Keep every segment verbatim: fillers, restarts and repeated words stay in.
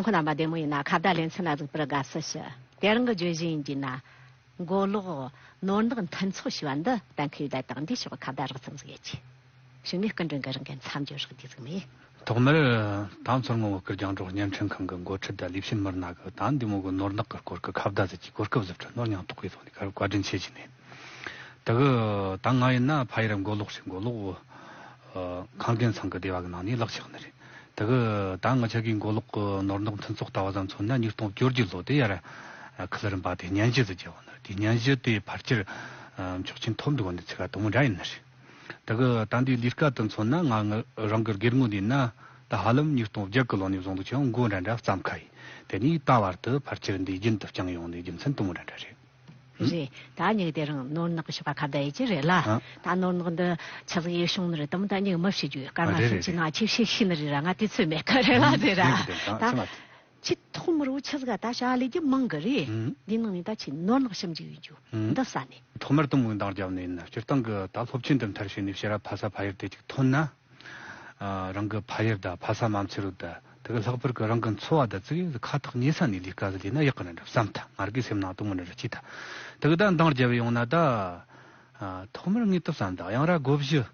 ཁོ་རྣམ་པ་བདེ་མོ་ཡིན་ན་ཁ་བརྡ་ལེ་ཚན་ལ་གཟིགས་པར་དགའ་བསུ་ཞུ། དེ་རིང་གི་བརྗོད་གཞི་ཡིན་གྱི་ན། མགོ་ལོག་ནོར་ནག་མཐུན་ཚོགས་ཞེས་པ་འདི་གཏན་འཁེལ་ཡོད་དང་འདི་ཕྱོགས་ཁ་བརྡ་རགས་ཙམ་ཟིག་ཡོད་ཀྱི། གཞུག་ནས་སྐུ་མགྲོན་གྱི་རང་གི་མཚམས་སྦྱོར་རགས་འདི་ཟིག་མེད། ཐོག་མར་ད་མཚོ་སྔོན་བོད་སྐད་རྒྱང་སྒྲོག་བརྙན་འཕྲིན་ཁང་གི་འགོ་ཁྲིད་དང་ལས་བྱེད་མི་སྣ་གི་ད་འདི་མོ་གི་ནོར་ནག་གི་སྐོར་གི་ཁ་བརྡ་ཟིག་གི་གོ་སྐབས་ཟིག་སྤྲད་ནོར་སྙིང་ཐག་པའི་ཐོག་ནས་བཀའ་དྲིན་ཆེ་ཞུ་ནས། དེ་གི་ད་ང་ཡིན་ན་ཕ་ཡུལ་མགོ་ལོག་རེད། མགོ་ལོག་ཨ་ཁང་རྒན་ཚང་གི་སྡེ་བ་གི་ནང་ནས་ལག་ཆགས་ནི་རེད། དེ་གི་ད་ང་ཆ་གི་མགོ་ལོག་གི་ནོར་ནག་མཐུན་ཚོགས་ལྟ་བ་ཙམ་མཚོན་ན་ཉིས་སྟོང་བཅོ་བརྒྱད་ལོ་དེ་ཡར་ཁུ་ལུ་རིམ་པ་དེ་སྙན་ཞུ་ཟིག་བརྒྱབ་པ་ནི་རེད། དེ་སྙན་ཞུ་དེ་ཕལ་ཆེར་ཆོག་མཆན་ཐོབ་འདུག་ནི་ཚིག་ག་དུ་མོ་འདྲ་ཡིན་ནི་རེད། དེ་གི་ད་འདི་ལས་ཀ་དུ་མཚོན་ན་ང་ངི་རང་གི་སྒེར་ངོས་ནས་ན་ད་ཧ་ལམ་ཉིས་སྟོང་བརྒྱད་གི་ལོ་ནས་བཟུང་དུ་ཆེ་བ་མགོ་འདྲ་འདྲ་བརྩམས་ཁ་ཡིན། དེ་ནས་ད་བར་དུ་ཕལ་ཆེར་འདི་རྒྱུན་དུ་བསྐྱངས་ཡོང་ནི་རྒྱུ་མཚན་དུ་མོ་འདྲ་འདྲ་རེད། རེད། ད་ཉིག་དེ་རིང་ནོར་ནག་གི་ཞོགས་པ་ཁ་བརྡ་ཡེ་ཅི་རེད་ལ། ཨ། ད་ནོར་ནག་འདི་ཆི་ཟིག་ཡེ་བྱུང་ནི་རེད་དམ། ད་ཉིག་མི་ཤེས་རྒྱུ་ཡོད་ཀ། ང་རེད་སེམས་ཀྱི་རེད། ནང་ཆི་ཤེས་ཤེས་ནི་རེད་ར། ང་དེ་ཚོད་མེད་ཀ་རེད་ལ། ཨ། དེ་ར། རེད་རེད། ད་ད་ཚང་མ་དེ། ཆི་ཐོག་མར་བོ་ཆི་ཟིག་ག་ད་བྱ་ལས་རྒྱུ་མང་གི་རེད། ཨ། འདི་ནང་ནས་ད་ཆི་ནོར་ནག་ཞིབ་འཇུག་ཡིན་རྒྱུ། ཨ། འདི་ས་ནས། ཐོག་མར་དུ་མོ་འདང་རྒྱབ་ནས་ཡིན་ན་སྤྱིར་བཏང་གི་ད་སློབ་ཆེན་དུ་མཐར་ཕྱིན་ནས་ཕྱིར་ར་ཕ་ས་ཕ་ཡུལ་དེ་ཅིག་ཐོན་ན། ཨ། རང་གི་ཕ་ཡུལ་དང་ཕ་ས་མ་འཚོལ་རུ་ད་དེ་གི་ལྷག་པར་གི་རང་གི་འཚོ་བ་དང་ཙི་གེ་ཁ་ཐག་ཉེ་ས་ནས་ལས་ཀ་ཟིག་ལས་ན་ཡག་གི་ན་འདྲ་བསམ་ཐལ། ང་རྒྱལ་སེམས་ནང་དུ་མོ་འདྲ་འདྲ་ཅི་ཐལ། དེ་གི་ད་འདང་རྒྱབ་ཡོང་ན་ད། ཨ། ཐོག་མར་ངས་དུ་བསམ་ད་གཡང་ར་སྒོ་བཞི།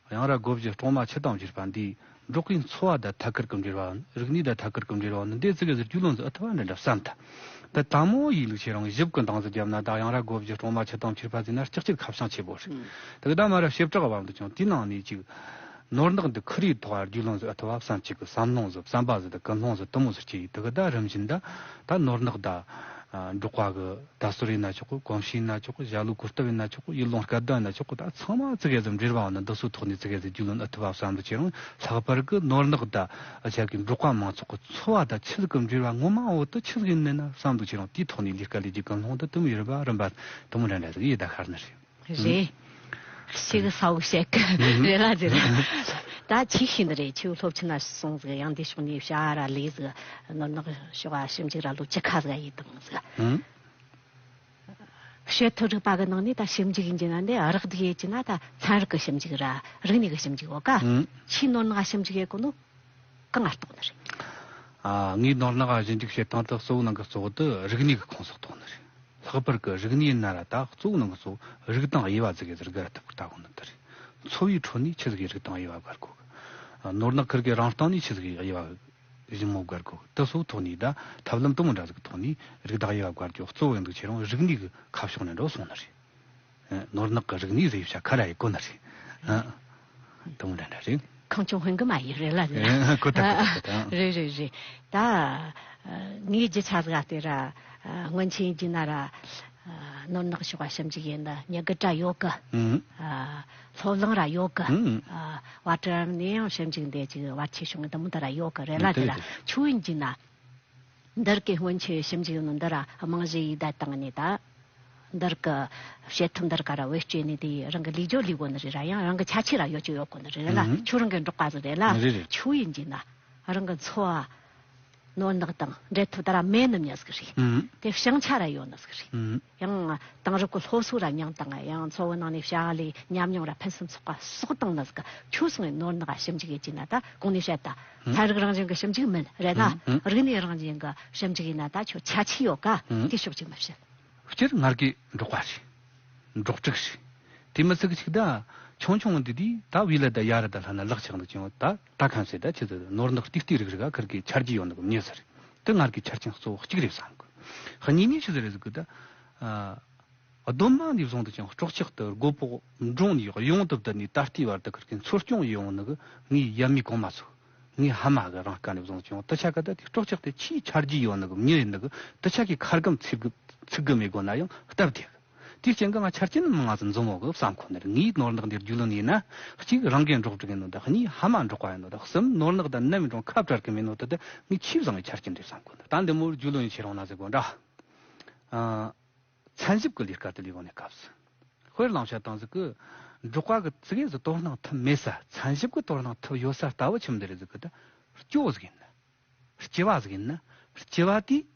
གཡང་ར་སྒོ་བཞི་སྲུང་མ་ཆུ་དང་བཅས་པ་འདིའི་འབྲོག་པའི་འཚོ་བ་དང་ཐད་ཀར་གི་འབྲེལ་བ། རིག་གནས་དང་ཐད་ཀར་གི་འབྲེལ་བ་ནི་འདི་ཙི་གེ་ཟིག་རྒྱུས་ལོན་ཟིག་ཨུ་ཐུ་བ་འདྲ་འདྲ་བསམ་ཐལ། ད་དང་མོ་ཡིན་ལུགས་ཁྱེད་རང་ཞིབ་གི་འདང་ཟིག་བརྒྱབ་ན་ད་གཡང་ར་སྒོ་བཞི་སྲུང་མ་ཆུ་དང་བཅས་པ་ཟེར་ན་ལྕགས་ཀྱི་ཁ་བྱང་ཆེ་པོ་རེད། ཨང་། དེ་གི་ད་མ་ར་བྱེ་བྲག་བབ་འདུག་ཀྱང་དེའི་ནང་ནས་ཅིག་ནོར་ནག་འདི་ཁུར་ཡི་ཐོག་རྒྱུས་ལོན་ཟིག་ཨུ་ཐུ་བ་བསམ་གཅིག་གི་བསམ་ལོང་ཟིག་བསམ་པ་ཟིག་དང་ཀུན་སློང་ཟིག་དུ་མོ་ཟིག་སྐྱེས་ཡི། དེ་གི་ད་རིམ་བཞིན་ད་ད་ནོར་ནག་ད་འབྲོག་པ་གི་ད་སོ་རེ་ན་ཆོག་གི། གོམས་གཤིས་ན་ཆོག་གི། བྱ་ལུགས་གོ་སྟབས་ཡིན་ན་ཆོག་གི། ཡུལ་ལུང་སྐད་གདངས་ཡིན་ན་ཆོག་གི། ད་ཚང་མ་ཙི་གེ་ཟིག་འབྲེལ་བ་ཡོད་ན་འདི་ཚོའི་ཐོག་ནས་ཙི་གེ་ཟིག་རྒྱུས་ལོན་ཨུ་ཐུ་བ་བསམ་འདུག་ཁྱེད་རང་ལྷག་པར་གི་ནོར་ནག་ད་ཨ་ཅག་གི་འབྲོག་པ་མང་ཚོགས་གི་འཚོ་བ་ད་ཆི་ཟིག་གི་འབྲེལ་བ་ངོ་མ་འོ་ད་ཆི་ཟིག་ཡིན་ནི་ན་བསམ་འདུག་ཁྱེད་རང་དེའི་ཐོག་ནས་ལས་ཀ་ལས་རྒྱུ་གི་སློང་ད་དུ་མི་ཡོད་ར་རིམ་པ་དུ་མོ་འདྲ་འདྲ་ཟིག་ཡེ་ད་ཤར་ནི་རེད། རེད། ཤིག་ས་འུག་བཤད་གི་རེད་ལ་ཟེར། ད་ཆི་ཤེས་ནི་རེད། ཁྱེད་སློབ་ཆེན་ན་སོང་ཟིག་ཡང་འདི་ཕྱོགས་ནས་བྱ་ར་ལས་ཟིག་ནོར་ནག་ཕྱོགས་ཨ་ཞིབ་འཇུག་ར་ལོ་བཅུ་ཁ་ཟིག་ཡིན་དང་ཟིག་བཤད་ཐུབ་རིག་པ་གི་ནང་ནས་ད་ཞིབ་འཇུག་ཡིན་གྱི་ན་འདི་རག་སྡིག་ཡེད་ཀྱི་ན་ད་ཚན་རིག་གི་ཞིབ་འཇུག་ར་རིག་གནས་གི་ཞིབ་འཇུག་ཡོད་ཀ། ཨང་། ཁྱེད་ནོར་ནག་ཞིབ་འཇུག་ཡེད་གོ་ནོ་གང་ང་རྟོགས་ནི་རེད། ཨ། ངས་ནོར་ནག་ཞིབ་འཇུག་བྱེད་སྟངས་དེ་གཙོ་བོ་ནང་གི་གཙོ་བོ་དེ་རིག་གནས་ཀྱི་ཁོངས་སུ་གཏོགས་ནི་རེད། ལྷག་པར་གྱི་རིག་གནས་ཡིན་ན་ར་ད་གཙོ་བོ་ནང་གི་གཙོ་བོ་རིགས་དང་དབྱེ་བ་ཟིག་གི་ཟུར་སྒར་ཐུབ་པར་ལྟ་དགོས་ནི་དེ་རེད། འཚོ་བའི་ཁྲོད་ནས་ཆི་ཟིག་གི་རིགས་དང་དབྱེ་བ་བཀར་དགོས་གི། ནོར་ནག་ཁུར་གི་རང་སྟེང་ནས་ཆི་ཟིག་གི་དབྱེ་བ་ཞིབ་མོ་བཀར་དགོས་གི། དེ་ཚོའི་ཐོག་ནས་ད་ཐབས་ལམ་དུ་མོ་འདྲ་ཟིག་གི་ཐོག་ནས་རིགས་དང་དབྱེ་བ་བཀར་རྒྱུ་གཙོ་བོ་ཡིན་འདུག་ཁྱེད་རང་རིག་གནས་ཀྱི་ཁ་ཕྱོགས་ནས་འགྲོ་སོང་ནི་རེད། ནོར་ནག་གི་རིག་གནས་ཟེར་བྱ་ཁ་ར་ཡི་གོ་ནི་རེད། ཨ། དུང་འདྲ་འདྲ་རེད། ཁང་ཆུང་ཧོན་གི་མ་ཡིན་རེད་ལ་ཟེར། ཨ། གོ་ཐག་གོ་ཐག་ཨ། རེད་རེད་རེད། ད་ངའི་རྒྱུ་ཆ་ཟིག་དེ་ར་སྔོན་ཆད་རྒྱུ་ན་ར་ནོར་ནག་ཕྱོགས་ཞིབ་འཇུག་ཡིན་ན་ཉི་གི་སྒྲ་ཡོད་གི། ཨ། སློབ་གླིང་ར་ཡོད་གི། ཨ། བར་དྲ་ནས་ཡང་ཞིབ་འཇུག་འདི་ཅིག་བར་ཆད་བྱུང་གི་འདི་མོ་ད་ར་ཡོད་གི་རེད་ལ། དེ་ར་ཆུ་ཡིན་རྒྱུ་ན། འདིར་གི་སྔོན་ཆད་ཞིབ་འཇུག་ནི་འདི་ར་རྨང་གཞི་ཡིག་བརྡ་བཏང་ནས་ད། འདིར་གི་བྱེད་ཐབས་འདིར་ག་ར་བེད་སྤྱོད་ནས་དེ་རང་གི་ལུས་སྦྱོར་ལས་གོ་ནི་རེད་ར། ཡང་རང་གི་ཁྱད་ཆོས་ར་ཡོད་ཅིག་ཡོད་གོ་ནི་རེད་ལ། ཨང་། ཁྱོད་རང་གི་འབྲོག་པ་ཟིག་རེད་ལ། རེད་རེད། ཁྱོད་ཡིན་གྱི་ན་རང་གི་འཚོ་བ་ནོར་ནག་དང་འབྲེལ་ཐུབ་ད་ར་མེད་ནི་མྱི་ཟིག་རེད། ཨང་། དེ་བྱང་ཆ་ར་ཡོད་ནི་ཟིག་རེད། ཨང་། ཡང་དེང་རབས་ཀྱི་སློབ་གསོ་ར་མྱངས་བཏང་ཡང་འཚོ་བའི་ནང་ནས་བྱ་བ་ལས་ཉམས་མྱོང་ར་ཕུན་སུམ་ཚོགས་པ་གསོག་བཏང་ནི་ཟིག་ཁྱོད་སོང་ནོར་ནག་ཞིབ་འཇུག་ཡེད་ཀྱི་ན་ད་གོང་ནས་བཤད་ད། ཚན་རིག་རང་བཞིན་གྱི་ཞིབ་འཇུག་མིན་རེད་ན། ཨང་། རིག་གནས་རང་བཞིན་གྱི་ཞིབ་འཇུག་ཡིན་ན་ད་ཁྱོད་ཁྱད་ཆོས་ཡོད་ཀ། ཨང་། དེ་ཕྱོགས་གཅིག་མི་བཤད། སྤྱིར་ང་གི་འབྲོག་པ་རེད། འབྲོག་ཕྲུག་རེད། དེ་མི་ཚིག་གཅིག་ད་ཆུང་ཆུང་འདི་དུས་ད་བི་ལ་ད་ཡ་ར་ད་ལྷ་ན་ལག་ཆགས་འདུག་ཀྱང་ད་ད་ཁམས་སེ་ད་ཆི་ཟེར་ནོར་ནག་ཏིག་ཏིག་རིག་རིག་ག་ཁུར་གི་ཆ་རྒྱུས་ཡོད་ནི་གི་མྱི་ཟེར། དེ་ང་གི་ཆ་རྐྱེན་གཙོ་བོ་གཅིག་རེད་བསམ་གི། གཉིས་ནས་ཆི་ཟེར་རེད་ཟེར་གི་ད། ཨ། གདོད་མ་ནས་བཟུང་དུ་ཀྱང་སྲོག་ཆགས་དེ་རྒོད་པོ་འབྲོང་ནས་གཡོན་དུ་བསྡུ་ནས་ད་ལྟའི་བར་དུ་ཁུར་གི་འཚོ་སྐྱོང་ཡོང་ནི་གི་ངའི་ཡབ་མེས་གོང་མ་ཚོ། ངའི་ཕ་མ་གི་རིང་ག་ནས་བཟུང་ཀྱང་དུ་ཆ་ག་ད་དེ་སྲོག་ཆགས་དེ་ཆེས་ཆ་རྒྱུས་ཡོད་ནི་གི་མྱི་ཡིན་ནི་གི་དུ་ཆ་གི་ཁ་སྐམ་ཚིག་གི་ཚིག་གི་མི་དགོས་ན་ཡང་སྟབས་བདེ་གི། དེའི་རྐྱེན་གི་ང་ཆ་རྐྱེན་མང་ང་ཙམ་འཛོམས་མོ་གི་བསམ་ཁོ་ནི་རེད། ངའི་ནོར་ནག་འདིར་རྒྱུས་ལོན་ཡིན་ན་གཅིག་རང་གི་འབྲོག་ཕྲུག་ཡིན་ནོ་ད། གཉིས་ཕ་མ་འབྲོག་པ་ཡིན་ནོ་ད། གསུམ་ནོར་ནག་ད་ནམ་ཡིན་རུང་ཁ་བྲལ་གི་མེད་ནོ་ད། ད་ངའི་ཆེས་བཟང་བའི་ཆ་རྐྱེན་རེད་བསམ་ཁོ་ནི་རེད། ད་འདི་མོར་རྒྱུས་ལོན་ཡིན་ཁྱེད་རང་ན་ཟེར་དགོས་འདྲ། ཨ། ཚན་ཞིབ་ཀྱི་ལས་ཀ་དེ་ལས་གོ་ནས་སྐབས་སུ། དཔེར་ལམ་བྱ་སྟངས་ཟིག་གི། འབྲོག་པ་གི་ཙི་གེ་ཟིག་དོ་སྣང་ཐུབ་མེད་ས་ཚན་ཞིབ་ཀྱི་དོ་སྣང་ཐུབ་ཡོད་ས་ལྟ་བུ་ཆི་མོ་འདི་རེད་ཟིག་གི་ད། སྐྱོ་ཟིག་ཡིན་ན། སྐྱི་བ་ཟིག་ཡིན་ན། སྐྱི་བ་དེས་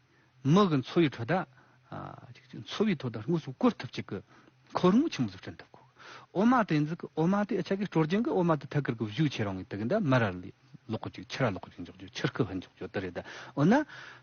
མི་གི་འཚོ་བའི་ཁྲོད་ད། ཨ། འཚོ་བའི་ཐོག་ད་དངོས་སུ་བཀོལ་ཐུབ་ཅིག་གི་ཁོར་ཡུག་ཆི་མོ་ཟིག་བསྐྲུན་ཐུབ་གོ། འོ་མ་དེ་ཟིག་གི་འོ་མ་དེ་ཨ་ཆ་གི་སྲོལ་རྒྱུན་གི་འོ་མ་དེ་ཐད་ཀར་གི་བཞུགས་ཁྱེད་རང་གི་དེ་གི་ད་མ་ར་ལི། ལོག་གི་ཅིག་ཆུ་ར་ལོག་གི་ཅིག་འཇོག་རྒྱུ། ཆུ་རྐུ་ཕན་འཇོག་རྒྱུ་དེ་རེད་ད། འོ་ན་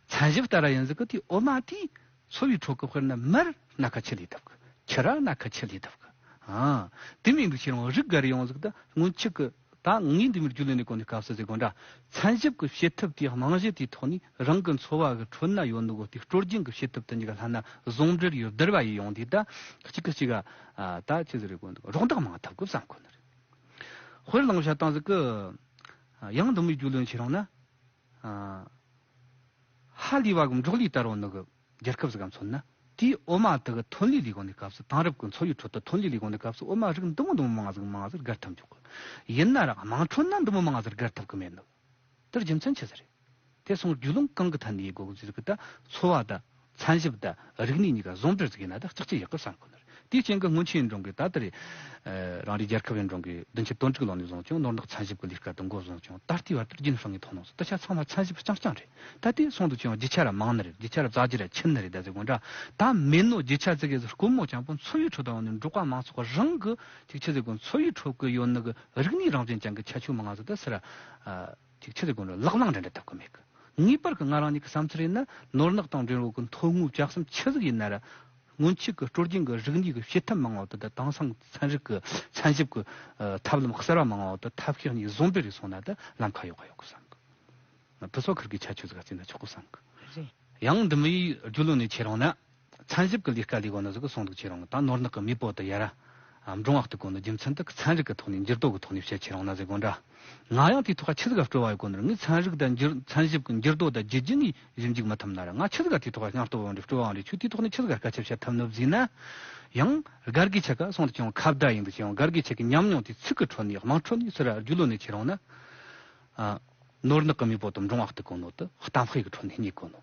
ཚན་ཞིབ་ལྟར་ཡིན་ཟིག་གི་དེའི་འོ་མ་དེའི་འཚོ་བའི་ཁྲོད་གི་དཔེར་ན་མར་སྣ་ཁ་ཆུ་ལས་ཐུབ་གི། ཆུ་ར་སྣ་ཁ་ཆུ་ལས་ཐུབ་གི། ཨ། དེ་མིན་འདུག་ཁྱེད་རང་རིགས་འགའ་རེ་ཡོང་ཟིག་ད་སྔོན་ཆད་གི། ད་ངས་འདི་མིར་རྒྱུས་ལོན་ནས་གོ་ནི་སྐབས་སུ་ཟེར་གོ་འདྲ། ཚན་ཞིབ་ཀྱི་བྱེད་ཐབས་དེའི་རྨང་གཞི་དེའི་ཐོག་ནས་རང་གི་འཚོ་བ་གི་ཁྲོད་ན་ཡོད་ནོ་གི་དེ་སྲོལ་རྒྱུན་གྱི་བྱེད་ཐབས་དེ་གཉིས་ཀ་ལྷན་ན་ཟུང་འབྲེལ་ཡོད་བསྡུར་བ་ཡིས་ཡོང་དུས་ད་གཅིག་གི་གཅིག་ག་ད་ཅི་ཟེར་རེད་གོ་འདུག་རོགས་འདེགས་མང་ཐུབ་གི་བསམ་གོ་ནི་རེད། དཔེར་བླངས་བྱ་སྟངས་ཟིག་གི་ཡང་འདི་མིར་རྒྱུས་ལོན་བྱེད་རུང་ན། ཧ་ལས་པ་གི་འབྲོག་ལས་ལྟར་བ་ནི་གི་རྒྱལ་ཁབ་ཟིག་ག་མཚོན་ན། དེའི་འོ་མ་དེ་གི་ཐོན་ལས་ལས་གོ་ནི་སྐབས་སུ། དེང་རབས་ཀྱི་འཚོ་བའི་ཁྲོད་དུ་ཐོན་ལས་ལས་གོ་ནི་སྐབས་སུ་འོ་མ་རིགས་འདི་མོ་འདི་མོ་མང་ཟིག་མང་ཟིག་བརྒལ་ཐུབ་འཇུག་གི། ཡིན་ན་ར་དམངས་ཁྲོད་ན་འདི་མོ་མང་ཟིག་བརྒལ་ཐུབ་གི་མེད་ནི། དེར་རྒྱུ་མཚན་ཆི་ཟིག་རེད། དེ་སོང་རྒྱུས་ལོན་གང་གི་ཐད་ནས་ཡེད་དགོ་གི་ཟེར་གི་ད། འཚོ་བ་དང་ཚན་ཞིབ་དང་རིག་གནས་གཉིས་ཀ་ཟུང་འབྲེལ་ཟིག་ཡིན་ན་ད་ལྕགས་ཀྱུ་ཡག་གི་བསམ་གོ་ནི་རེད། དེའི་རྐྱེན་གྱིས་སྔོན་ཆད་ཡིན་རུང་གི་ད་ལྟ་རེད། ཨ། རང་རེའི་རྒྱལ་ཁབ་ཡིན་རུང་གི་བདུན་ཅུ་དོན་དྲུག་ལོ་ནས་བཟུང་ཀྱང་ནོར་ནག་ཚན་ཞིབ་ཀྱི་ལས་ཀ་དེ་འགོ་བཟུང་ཀྱང་ད་ལྟའི་བར་དུ་རྒྱུན་བསྲིང་ངེ་ཐོག་ནང་སོ་ད་ཆ་ཚང་མ་ཚན་ཞིབ་རྐྱང་རྐྱང་རེད། ད་དེ་སོང་དུ་ཀྱང་རྒྱུ་ཆ་ར་མང་ནི་རེད། རྒྱུ་ཆ་ར་བཙལ་རྒྱུ་ར་ཆེ་ནི་རེད། ད་ཟེར་གོ་འདྲ། ད་མེད་ནོ་རྒྱུ་ཆ་ཟིག་གི་དཀོན་མོ་ཅང་པོ་འཚོ་བའི་ཁྲོད་དུ་ཡོང་ནས་འབྲོག་པ་མང་ཚོགས་རང་གི་ཅིག་ཆི་ཟེར་གོ་འཚོ་བའི་ཁྲོད་ཀྱི་ཡོད་ནི་གི་རིག་གནས་རང་བཞིན་ཅན་གྱི་ཁྱད་ཆོས་མང་ང་ཟིག་ད་སི་ར། ཨ། ཅིག་ཆི་ཟེར་གོ་འདྲ་ལག་ལེན་འདྲ་འདྲ་ཐུབ་གི་མེད་གི། ངེས་པར་གི་ང་རང་ཉིད་ཀྱི་བསམ་ཚུལ་ཡིན་ན་ནོར་ནག་དང་འབྲེལ་བའི་གི་མཐོ་དངོས་ལྕགས་ཟམ་ཆི་ཟིག་ཡིན་ན་ར། སྔོན་ཆད་ཀྱི་སྲོལ་རྒྱུན་གྱི་རིག་གནས་ཀྱི་བྱེད་ཐབས་མང་བ་དེ་དང་དེང་སང་ཚན་རིག་གི་ཚན་ཞིབ་ཀྱི་ཨ་ཐབས་ལམ་གསར་བ་མང་བ་དེ་ཐབས་ཤེས་གཉིས་ཟུང་འབྲེལ་རེ་སོང་ན་ད་ལམ་ཁ་ཡག་པ་ཡོད་གི་བསམ་གི། དེ་ཚོ་ཁུར་གི་ཁྱད་ཆོས་ཟིག་བརྩིས་ན་ཆོག་གི་བསམ་གི། རེད། ཡང་འདི་མོ་ཡི་རྒྱུས་ལོན་ནས་ཁྱེར་ཡོང་ན། ཚན་ཞིབ་ཀྱི་ལས་ཀ་ལས་གོ་ནི་ཟིག་གི་སོང་འདུག་ཁྱེར་ཡོང་གི། ད་ནོར་ནག་གི་མེས་པོ་དེ་ཡ་ར། ཨ། འབྲོང་བ་གཏུག་གོ་ནི་རྒྱུ་མཚན་དེ་གི་ཚན་རིག་གི་ཐོག་ནས་འགྱུར་ལྡོག་གི་ཐོག་ནས་བཤད་ཁྱེར་ཡོང་ན་ཟེར་གོ་འདྲ། ང་ཡང་དེའི་ཐོག་ཁ་ཆི་ཟིག་ག་སྤྲོ་བ་ཡོད་གོ་ནི་རེད། ངས་ཚན་རིག་དང་འགྱུར་ཚན་ཞིབ་ཀྱི་འགྱུར་ལྡོག་དང་བརྒྱུད་རྒྱུ་ངས་ཞིབ་འཇུག་མི་ཐུབ་ན་ར། ང་ཆི་ཟིག་ག་དེའི་ཐོག་ཁ་སྙིང་སྟོབས་ཡོང་རེད། སྤྲོ་བ་ཡོང་རེད། ཁྱོད་དེའི་ཐོག་ནས་ཆི་ཟིག་ག་སྐད་ཆ་བཤད་ཐུབ་ནི་ཟེར་ན། ཡང་སྒར་གྱི་ཆ་ག་སོང་དུ་ཀྱང་ཁ་བརྡ་ཡིན་འདུག་ཀྱང་སྒར་གྱི་ཆ་གི་ཉམས་མྱོང་དེ་ཚིག་གི་ཁྲོད་ནས་དམངས་ཁྲོད་ནས་སི་ར་རྒྱུས་ལོན་ནས་ཁྱེར་ཡོང་ན། ཨ། ནོར་ནག་གི་མེས་པོ་དེ་འབྲོང་བ་གཏུག་གོ་ནོ་དེ་གཏམ་དཔེ་གི་ཁྲོད་ནས་རྙེད་གོ་ནོ།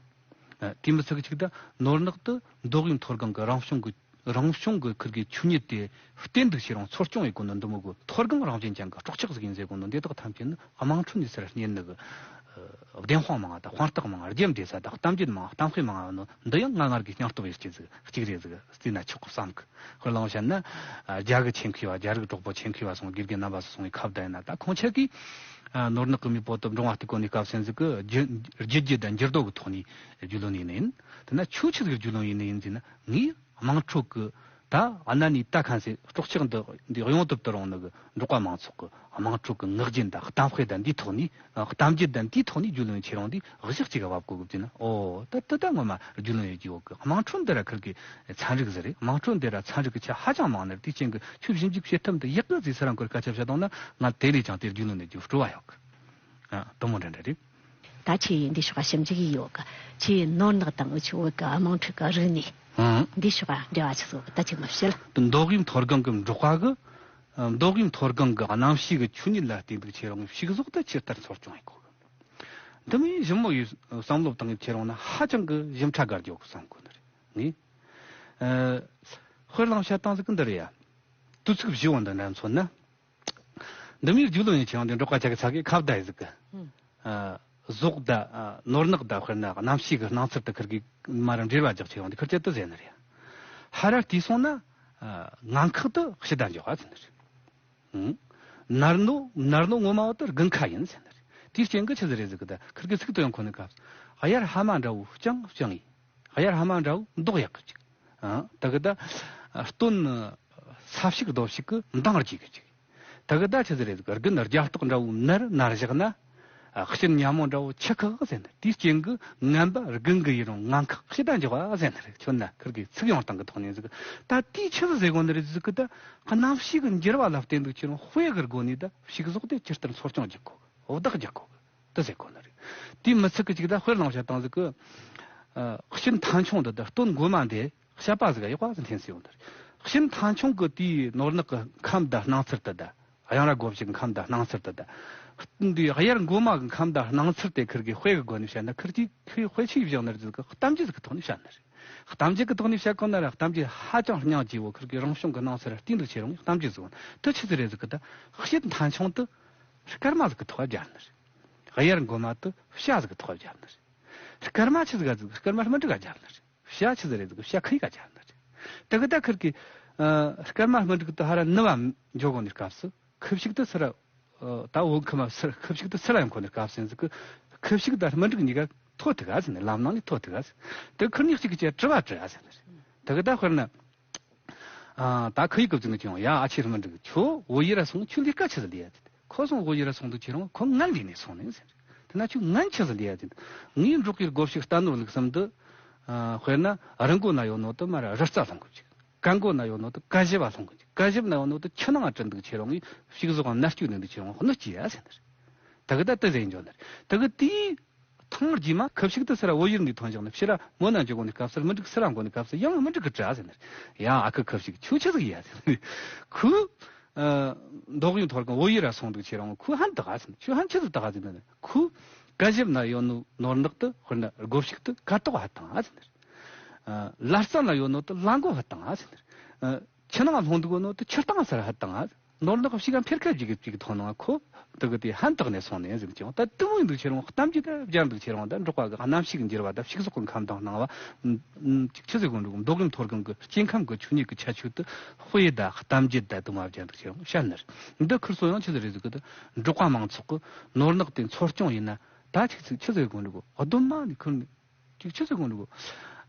ཨ། དེ་མི་ཚད་གི་ཅིག་ད་ནོར་ནག་དེ་མདོ་དབུས་མཐོ་སྒང་གི་རང་བྱུང་གི་རང་བྱུང་གི་ཁུར་གི་ཆོས་ཉིད་དེ་བརྟན་འདུག་ཁྱེར་ཡོང་འཚོ་སྐྱོང་ཡེད་གོ་ནོ་འདི་མོ་གི་མཐོ་སྒང་རང་བཞིན་ཅན་གི་སྲོག་ཆགས་ཟིག་ཡིན་ཟེར་གོ་ནོ་འདི་དག་ཐམས་ཅད་ནི་དམངས་ཁྲོད་ནས་སི་ར་རྙེད་ནི་གི། ཨ། བདེན་དཔང་མང་ང་དང་དཔང་རྟགས་མང་ང་། རྒྱུ་འབྲས་ས་དང་གཏམ་རྒྱུད་མང་ང་། གཏམ་དཔེ་མང་ང་ཡོད་ནོ་འདི་ཡང་ང་སྔར་གི་སྙིང་སྟོབས་ཡོད་ཀྱི་ཟིག་གཅིག་རེད་ཟིག་བརྩིས་ན་ཆོག་གི་བསམ་གི། དཔེར་བླངས་བཤད་ན། ཨ། རྒྱ་གི་ཆེད་མཁས་པ། རྒྱ་རིགས་གྲོགས་པོ་ཆེད་མཁས་པ་སོང་དགེ་རྒན་རྣམ་པ་སོང་བའི་ཁ་བརྡ་ཡིན་ན། ད་ཁོང་ཆ་གིས། ཨ། ནོར་ནག་གི་མེས་པོ་དེ་འབྲོང་བ་གཏུག་གོ་ནི་སྐབས་སེམས་ཟིག་གི་རྒྱུ་རྒྱུ་རྒྱུ་དང་འགྱུར་ལྡོག་གི་ཐོག་ནས་རྒྱུས་ལོན་ཡིན་ནི་ཡིན། དེ་ན་ཁྱོད་ཆི་ཟིག་རྒྱུས་ལོན་ཡིན་ནི་ཡིན་ཟེར་ན། ངས་དམངས་ཁྲོད་གི་ད་གནའ་ནས་ད་གང་ཟེར་སྲོག་ཆགས་འདི་འདི་གཡུང་དུ་དུ་རུང་ནི་གི་འབྲོག་པ་མང་ཚོགས་གི་དམངས་ཁྲོད་གི་ངག་རྒྱུན་དང་གཏམ་དཔེ་དང་འདིའི་ཐོག་ནས། ཨ། གཏམ་རྒྱུད་དང་འདིའི་ཐོག་ནས་རྒྱུས་ལོན་ཁྱེར་ཡོང་དུས་གཞི་གཅིག་ག་བབ་གོ་གི་བརྩིས་ན། ཨོ། ད་ད་ད་ངོ་མ་རྒྱུས་ལོན་ཡོད་ཀྱི་ཡོད་གི། དམངས་ཁྲོད་འདི་ར་ཁུར་གི་ཚན་རིག་ཟིག་རེད། དམངས་ཁྲོད་འདི་ར་ཚན་རིག་གི་ཆ་ཧ་ཅང་མང་ནི་རེད། དེའི་རྐྱེན་གྱིས་ཁྱོད་ཞིབ་འཇུག་བྱེད་ཐབས་འདི་ཡག་གི་ཟིག་སི་ར་ཁུར་སྐད་ཆ་བཤད་བཏང་ན་ང་དེ་ལས་ཀྱང་དེར་རྒྱུས་ལོན་ནས་ཀྱང་སྤྲོ་བ་ཡོད་གི། ཨ། དེ་མོ་འདྲ་འདྲ་རེད། ད་ཁྱེད་འདི་ཕྱོགས་ཞིབ་འཇུག་ཡིན་ཡོད་གི། ཁྱེད་ནོར་ནག་དང་འུ་ཆོ་བོད་གི་དམངས་ཁྲོད་གི་རིག་གནས། ཨང་། འདི་ཕྱོགས་འབྲེལ་བ་ཆི་ཟིག་ད་ཅིག་མི་བཤད། དེ་མདོ་དབུས་མཐོ་སྒང་གི་འབྲོག་པ་གི། ཨ། མདོ་དབུས་མཐོ་སྒང་གི་གནམ་གཤིས་གི་ཆོས་ཉིད་ལ་བརྟེན་འདུག་ཁྱེར་ཡོང་ཕྱུགས་ཟོག་དེ་ཇི་ལྟར་འཚོ་སྐྱོང་ཡེད་གོ་གི། འདི་མོ་ཡི་ཞིབ་མོ་ཡི་བསམ་བློ་བཏང་ངེ་ཁྱེར་ཡོང་ན་ཧ་ཅང་གི་ཞིབ་ཕྲ་དགའ་རྒྱུ་གི་བསམ་གོ་ནི་རེད། ངས། ཨ། དཔེར་བླངས་བཤད་སྟངས་ཟིག་གི་འདི་རེད་ཡ། དུས་ཚིགས་བཞི་བོ་འདི་འདྲ་མཚོན་ན། འདི་མོའི་རྒྱུས་ལོན་ཡིན་ཆེ་བ་འདི་འབྲོག་པ་ཆ་གི་ཚ་གི་ཁ་བརྡ་ཡི་ཟིག་གི། ཨ། ཟོག་ད། ཨ། ནོར་ནག་ད་དཔེར་ན་གནམ་གཤིས་གི་སྣང་ཚུལ་དེ་ཁུར་གི་མ་ར་འབྲེལ་བ་རྒྱག་ཆེ་བ་འདི་ཁུར་ཆེད་དུ་ཟེར་ནི་རེད། ཧ་ར་དེ་སོང་ན། ཨ། ངན་ཁག་དེ་ཕྱི་ད་འཇོག་ཨ་ཟེར་ནི་རེད། ཨང་། ནར་ནོ་ནར་ནོ་ངོ་མ་བ་དེ་དགུན་ཁ་ཡིན་ཟེར་ནི་རེད། དེའི་རྐྱེན་གྱིས་ཆི་ཟིག་རེད་ཟིག་གི་ད་ཁུར་གི་ཚིག་དེ་ཡང་གོ་ནི་སྐབས། གཡར་ཕ་མ་འདྲ་བོ་བསྐྱངས་བསྐྱངས་ཡིན། གཡར་ཕ་མ་འདྲ་བོ་མདོག་ཡག་གི་ཅིག། ཨ། ད་གི་ད་སྟོན་ས་ཕྱུགས་རྡོ་ཕྱུགས་གི་མདངས་རྒྱས་གི་ཅིག། ད་གི་ད་ཆི་ཟིག་རེད་ཟིག་གི། དགུན་རྒྱ་སྟག་འདྲ་བོ་ནར་ནར་བཞག་ན། ཨ། སྤྱིར་ཉ་མོ་འདྲ་བོ་ཆུ་ཁག་ཟེར་ནི། དེའི་རྐྱེན་གྱིས་ངན་པ་དགུན་གི་ཡི་རང་ངན་ཁག་ཕྱི་ད་འཇོག་ཨ་ཟེར་ནི་རེད། ཁྱོད་ན་ཁུར་གི་ཚིག་ཡོང་སྟངས་གི་ཐོག་ནས་ཟིག་གི། ད་དེའི་ཆི་ཟིག་ཟེར་གོ་ནི་རེད་ཟིག་གི། ད་གནམ་གཤིས་གི་འགྱུར་བ་ལ་བརྟེན་འདུག་ཁྱེར་ཡོང་དཔེ་གི་སྒོ་ནས་ད་ཕྱུགས་ཟོག་དེ་ཇི་ལྟར་འཚོ་སྐྱོང་རྒྱག་གོ་གི། འུ་དག་རྒྱག་གོ་གི། དེ་ཟེར་གོ་ནི་རེད། དེ་མི་ཚིག་གི་ཅིག་ད་དཔེར་བླངས་བྱ་སྟངས་ཟིག་གི། ཨ། སྤྱིར་མཐའ་མཆོང་དུ་ད་སྟོན་མགོ་མ་འདི་བཤད་པ་ཟིག་ཡག་པ་ཟིག་འཐེན་སྲིད་ཡོང་ནི་རེད། སྤྱིར་མཐའ་མཆོང་གི་དེའི་ནོར་ནག་གི་ཁམས་ད་སྣང་ཚུལ་དེ་ད། གཡང་ར་སྒོ་ཕྱུགས་ཁམས་ད་སྣང་ཚུལ་དེ་ད། འདི་གཡར་མགོ་མ་གི་ཁམས་ད་སྣང་ཚུལ་དེ་ཁུར་གི་དཔེ་གི་སྒོ་ནས་བཤད་ན་ཁུར་གི་ཁུར་དཔེ་ཆ་བཞག་ནི་རེད་ཟིག་གི། གཏམ་རྒྱུད་ཟིག་གི་ཐོག་ནས་བཤད་ནི་རེད། གཏམ་རྒྱུད་གི་ཐོག་ནས་བཤད་གོ་ན་ར་གཏམ་རྒྱུད་ཧ་ཅང་སྙིང་རྗེ་བོ། ཁུར་གི་རང་བྱུང་གི་སྣང་ཚུལ་ར་བརྟེན་འདུག་ཁྱེར་ཡོང་གཏམ་རྒྱུད་ཟིག་ཡོད། དེ་ཆི་ཟིག་རེད་ཟིག་གི། ད་སྤྱིར་མཐའ་མཆོང་དེ་སྐར་མ་ཟིག་གི་ཐོག་སྦྱར་ནི་རེད། གཡར་མགོ་མ་དེ་བྱ་ཟིག་གི་ཐོག་སྦྱར་ནི་རེད། སྐར་མ་ཆི་ཟིག་ག་ཟིག་སྐར་མ་སྨིན་དྲུག་ག་སྦྱར་ནི་རེད། བྱ་ཆི་ཟིག་རེད་ཟིག་བྱ་ཁུ་ཡི་ག་སྦྱར་ནི་རེད། དེ་གི་ད་ཁུར་གི། ཨ། སྐར་མ་སྨིན་དྲུག་དེ་ཧ་ར་ནུབ་བ་འཇོག་གོ་ནི་སྐབས་སུ་ཁུ་བྱུག་དེ་སི་ར། ཨ། ད་བོད་ཁམས་སུ་ཁུ་བྱུག་དེ་སུ་ལ་ཡང་མཁོ་ནི་སྐབས་སུ་ཟེར་གི། ཁུ་བྱུག་དང་སྨུ་འབྲུག་གཉིས་ཀ་ཐོ་ཐུག་ག་ཟེར་ནས། ལམ་ནང་ནས་ཐོ་ཐུག་ག་ཟེར། དེ་ཁུར་གཉིས་གཅིག་གིས་དྲི་བ་དྲི་ག་ཟེར་ནས། དེ་གི་ད་དཔེར་ན། ཨ། ད་ཁུ་ཡུག་གི་བཙུན་གི་ཆེ་ཡང་། ཡ། ཨ་ཆེ་སྨུ་འབྲུག་ཁྱོད་བོད་ཡུལ་ལ་སོང་། ཁྱོད་ལས་ཀ་ཆི་ཟིག་ལས་ཡ་ཟེར། ཁོ་སོང་བོད་ཡུལ་ལ་སོང་འདུག་ཁྱེད་རང་། ཁོ་ངན་ལས་ནས་སོང་ནས་ཟེར། དེ་ན་ཁྱོད་ངན་ཆི་ཟིག་ལས་ཡ་ཟེར། ངའི་འབྲོག་གི་སྒོ་ཕྱུགས་རྟ་ནོར་ལུག་གསུམ་འདི། ཨ། དཔེར་ན་རི་མགོ་ན་ཡོད་ནོ་དེ་མར་རི་རྩ་སློང་གི་བཅུག། ཀ་མགོ་ན་ཡོད་ནོ་དེ་ཀ་ཞབས་སློང་གི་བཅུག། ཀ་ཞབས་ན་ཡོད་ནོ་དེ་ཆུ་ནང་ང་བྲིན་འདུག་ཁྱེད་རང་གིས་ཕྱུགས་ཟོག་ག་མནར་གཅོད་ནས་འདུག་ཁྱེད་རང་གནོད་སྐྱེལ་ཡ་ཟེར་ནས། དེ་གི་ད་དེ་ཟེར་འཇོག་ནས། དེ་གི་དེའི་ཐེངས་རྗེས་མ་ཁུ་བྱུག་དེ་སུ་ར་བོད་ཡུལ་ནས་ཐོན་བཞག་ནས། ཕྱིར་ར་མོ་ན་འཇོག་གོ་ནས་སྐབས་སུ། སྨུ་འབྲུག་སུ་ར་འགོ་ནས་སྐབས་སུ། ཡང་སྨུ་འབྲུག་གིས་དྲི་ཟེར་ནས། ཡ། ཨ་ཁུ་ཁུ་བྱུག་ཁྱོད་ཆི་ཟིག་ཡ་ཟེར་ནས། ཁོས། ཨ། མདོ་དབུས་མཐོ་སྒང་བོད་ཡུལ་ར་སོང་འདུག་ཁྱེད་རང་། ཁོས་ཕན་བཏགས་ཟེར་ནས། ཁྱོད་ཕན་ཆི་ཟིག་བཏགས་ཟེར་ནས། ཁོས་ཀ་ཞབས་ན་ཡོད་ནོ་ནོར་ནག་དེ། དཔེར་ན་སྒོ་ཕྱུགས་དེ་ཀ་ཏོག་ཕུད་བཏང་ཟེར་ནས། ཨ། ལ་རྩ་ན་ཡོད་ནོ་དེ་ལ་མགོ་ཕུད་བཏང་ཟེར་ནས། ཨ། ཆུ་ནང་ལྷུང་འདུག་གོ་ནོ་དེ་ཆུ་སྟེང་སར་ཕུད་བཏང་ཟེར། ནོར་ནག་ཕྱུགས་ག་འཕེར་ཁ་ཅིག་གི་ཅིག་ཐོན་ནང་ཁོ་དེ་གི་དེ་ཕན་བཏགས་ནས་སོང་ནས་ཟེར་ནས། ཀྱང་ད་དེ་མོ་ཡིན་འདུག་ཁྱེད་རང་། གཏམ་རྒྱུད་ད་སྦྱར་འདུག་ཁྱེད་རང་། ད་འབྲོག་པ་གི་གནམ་གཤིས་ཀྱི་འགྱུར་བ་དང་ཕྱུགས་ཟོག་གི་ཁམས་དྭངས་སྣང་བ། ཅིག་ཆི་ཟེར་གོ་འདུག་མདོ་དབུས་མཐོ་སྒང་གི་སྐྱེ་ཁམས་གི་ཆོས་ཉིད་ཀྱི་ཁྱད་ཆོས་དེ་དཔེ་དང་གཏམ་རྒྱུད་དང་དེ་མོ་སྦྱར་འདུག་ཁྱེད་རང་བཤད་ནི་རེད། འདི་ཁུར་སོ་ཡང་ཆི་ཟིག་རེད་ཟེར་གི། ད་འབྲོག་པ་མང་ཚོགས་ཀྱིས་ནོར་ནག་དེ་འཚོ་སྐྱོང་ཡིན་ན། ད་ཆི་ཟིག་ཆི་ཟེར་གོ་འདུག་གདོད་མ་ནས་ཁུར་ནས། ཅིག་ཆི་ཟེར་གོ་འདུག་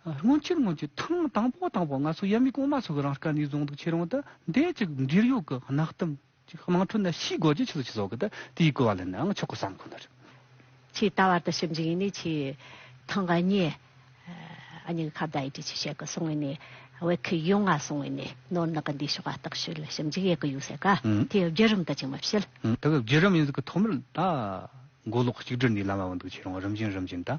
སྔོན་ཆད་སྔོན་ཆད་ཐེངས་དང་པོ་དང་པོ་ང་ཚོ་ཡབ་མེས་གོང་མ་ཚོ་གི་རིང་སྐབས་ནས་བཟུང་འདུག་ཁྱེད་རང་། ད་འདི་ཅིག་འབྲེལ་ཡོད་ཀྱི་གནའ་གཏམ་ཅིག་དམངས་ཁྲོད་ན་ཤེས་དགོས་རྒྱུ་ཆི་ཟིག་ཆི་ཟིག་གི། ད་དེའི་གོ་བ་ལེན་ནའང་ཆོག་གི་བསམ་གོ་ནི་རེད། ཁྱེད་ད་བར་དུ་ཞིབ་འཇུག་ཡིན་ནི། ཁྱེད་ཐེངས་གཉིས་ཨ་ནི་ཁ་བརྡ་ཡི་དུས་ཆི་བྱེད་གི་སོང་ངས་ནི། བོད་ཁུལ་ཡོངས་ང་སོང་ངས་ནི། ནོར་ནག་གི་འདི་ཕྱོགས་ལ་བརྟག་ཞིབ་ཞིབ་འཇུག་ཡེད་གི་ཡོད་ཟེར་ག་ཨང་། དེའི་བརྒྱུད་རིམ་ད་ཅིག་མ་བཤད། ཨང་། ད་གི་བརྒྱུད་རིམ་ཡིན་ཟིག་གི། ཐོག་མར་ད་མགོ་ལོག་གཅིག་སྒྲིལ་ནས་ལམ་མ་བུད་འདུག་ཁྱེད་རང་། རིམ་བཞིན་རིམ་བཞིན་ད་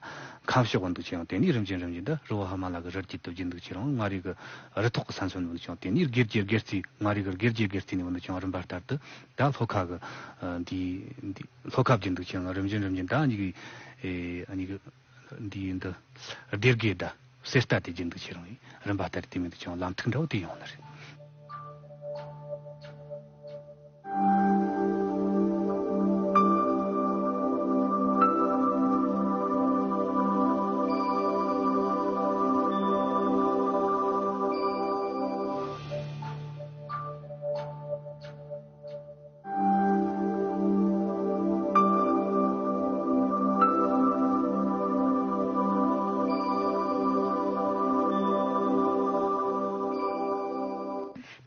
ཁམས་ཕྱོགས་བུད་འདུག་ཁྱེད་རང་། དེ་ནས་རིམ་བཞིན་རིམ་བཞིན་ད་རི་བོ་ཧི་མ་ལ་གི་རི་རྒྱུད་དུ་བརྒྱུད་འདུག་ཁྱེད་རང་། མངའ་རིས་གི་རི་ཐོག་གི་ས་མཚམས་བུད་འདུག་ཁྱེད་རང་། དེ་ནས་སྒེར་གྱི་སྒེར་རྩེ། མངའ་རིས་གི་སྒེར་གྱི་སྒེར་རྩེ་ནས་བུད་འདུག་ཁྱེད་རང་། རིམ་པ་ལྟར་དུ་ད་ལྷོ་ཁ་གི་འདི་འདི་ལྷོ་ཁ་བརྒྱུད་འདུག་ཁྱེད་རང་། རིམ་བཞིན་རིམ་བཞིན་ད་ཨ་ནི་གི་ཨ་ནི་གི་འདི་འདི་སྡེ་དགེ་ད་གསེར་རྟ་དེ་བརྒྱུད་འདུག་ཁྱེད་རང་། རིམ་པ་ལྟར་དེ་མིན་དུ་ཁྱེད་རང་ལམ་ཐིག་འདྲ་བོ་དེ་ཡོང་ནི་རེད།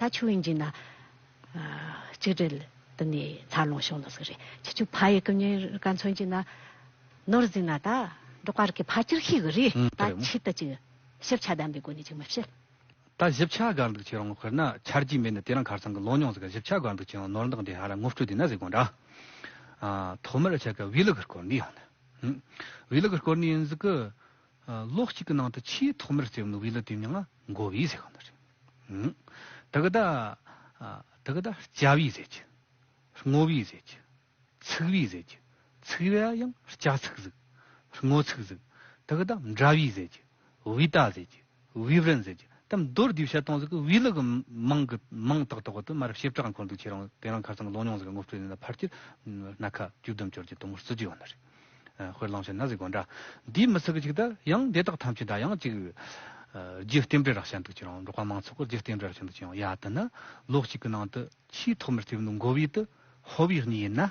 ད་ཆུ་ཡིན་གྱི་ན། ཨ། གཅིག་སྒྲིལ་དེ་ནས་འཚར་ལོངས་བྱུང་ནོ་ཟིག་རེད། ཁྱེད་ཆོ་ཕ་ཡི་གི་མྱི་ག་མཚོན་གྱི་ན། ནོར་ཟིན་ན་ད་འབྲོག་པ་རིགས་ཀྱི་ཕལ་ཆེར་ཤེས་གི་རེད། ཨང་། ད་རེད་མོ། ཆེད་དུ་ཅིག་ཞིབ་ཆ་ལྡན་པའི་སྒོ་ནས་ཅིག་མ་བཤད། ད་ཞིབ་ཆ་དགའ་འདུག་ཁྱེད་རང་། དཔེར་ན་ཆ་རྒྱུས་མེད་ན་དེ་རིང་ཁ་སང་གི་ལོ་ཉུང་ཟིག་ག་ཞིབ་ཆ་དགའ་འདུག་ཁྱེད་རང་། ནོར་འདག་འདི་ཧ་ར་ངོ་སྤྲོད་དེ་ན་ཟེར་གོ་འདྲ། ཨ། ཐོག་མར་ཆ་ག་བི་ལི་གི་སྐོར་ནས་ཡོང་ནི། ཨང་། བི་ལི་གི་སྐོར་ནས་ཡིན་ཟིག་གི། ཨ། ལོ་གཅིག་གི་ནང་དུ་ཆེས་ཐོག་མར་རྩེ་བ་ནི་བི་ལི་དེ་མྱིང་ང་མགོ་བི་ཟེར་གོ་ནི་རེད། ཨང་། དེ་གི་ད། ཨ། དེ་གི་ད་སྐྱ་བི་ཟེར་གི། སྔོ་བི་ཟེར་གི། ཚིག་བི་ཟེར་གི། ཚིག་བི་ཡང་སྐྱ་ཚིག་ཟིག། སྔོ་ཚིག་ཟིག། དེ་གི་ད་འདྲ་བི་ཟེར་གི། བི་ཏ་ཟེར་གི། བི་བྲན་ཟེར་གི། ད་མདོར་བསྡུས་བཤད་སྟངས་ཟིག་གི་བི་ལི་གི་མིང་གི་མིང་ཏག་ཏག་གི་དེ་མར་བྱེ་བྲག་འཁོར་འདུག་ཁྱེད་རང་། དེ་རིང་ཁ་སང་གི་ལོ་ཉུང་ཟིག་ག་ངོ་སྤྲོད་ཡིན་ན་ཕལ་ཆེར་སྣ་ཁ་བཅུ་བདུན་བཅོ་བརྒྱད་དེ་མོ་རྩི་རྒྱུ་ཡོད་ནི་རེད། ཨ། དཔེར་བླངས་བྱས་ན་ཟེར་གོ་འདྲ། འདིའི་མི་ཚིག་གི་ཅིག་ད་ཡང་འདི་དག་ཐམས་ཅད་ད་ཡང་ཅིག་ཨ། རྒྱུ་རྟེན་འབྲེལ་ར་བཤད་འདུག་ཁྱེད་རང་། འབྲོག་པ་མང་ཚོགས་ཀྱི་རྒྱུ་རྟེན་འབྲེལ་ར་བཤད་འདུག་ཁྱེད་རང་། ཡ། དེ་ན་ལོ་གཅིག་གི་ནང་དུ་ཆེས་ཐོག་མར་རྩེ་བ་ནི་མགོ་བི་དེ་ཕོ་བི་གཉིས་ཡིན་ན།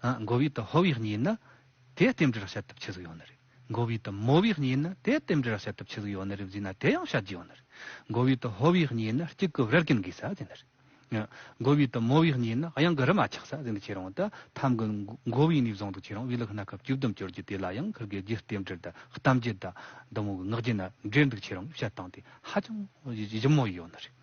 ཨ། མགོ་བི་དེ་ཕོ་བི་གཉིས་ཡིན་ན། དེ་རྟེན་འབྲེལ་ར་བཤད་ཐབས་ཆི་ཟིག་ཡོད་ནི་རེད། མགོ་བི་དེ་མོ་བི་གཉིས་ཡིན་ན། དེ་རྟེན་འབྲེལ་ར་བཤད་ཐབས་ཆི་ཟིག་ཡོད་ནི་རེད་ཟེར་ན། དེ་ཡང་བཤད་རྒྱུ་ཡོད་ནི་རེད། མགོ་བི་དེ་ཕོ་བི་གཉིས་ཡིན་ན། གཅིག་གི་བྲལ་གིན་དགོས་ས་ཟེར་ནི་རེད། མགོ་བི་དེ་མོ་བི་གཉིས་ཡིན་ན། གཡང་གི་རི་མ་ཆག་ས་ཟེར་ནི་ཁྱེད་རང་། ད་ཐམ་གི་མགོ་བི་ནས་བཟུང་འདུག་ཁྱེད་རང་། བི་ལི་སྣ་ཁ་བཅུ་བདུན་བཅོ་བརྒྱད་དེ་ལ་ཡང་ཁིར་གི་རྒྱུ་རྟེན་འབྲེལ་དང་གཏམ་རྒྱུད་དང་འདི་མོ་གི་ངག་རྒྱུན་ན་འབྲེལ་འདུག་ཁྱེད་རང་། བཤད་སྟངས་དེ་ཧ་ཅང་ཞིབ་མོ་ཡོད་ནི་རེད།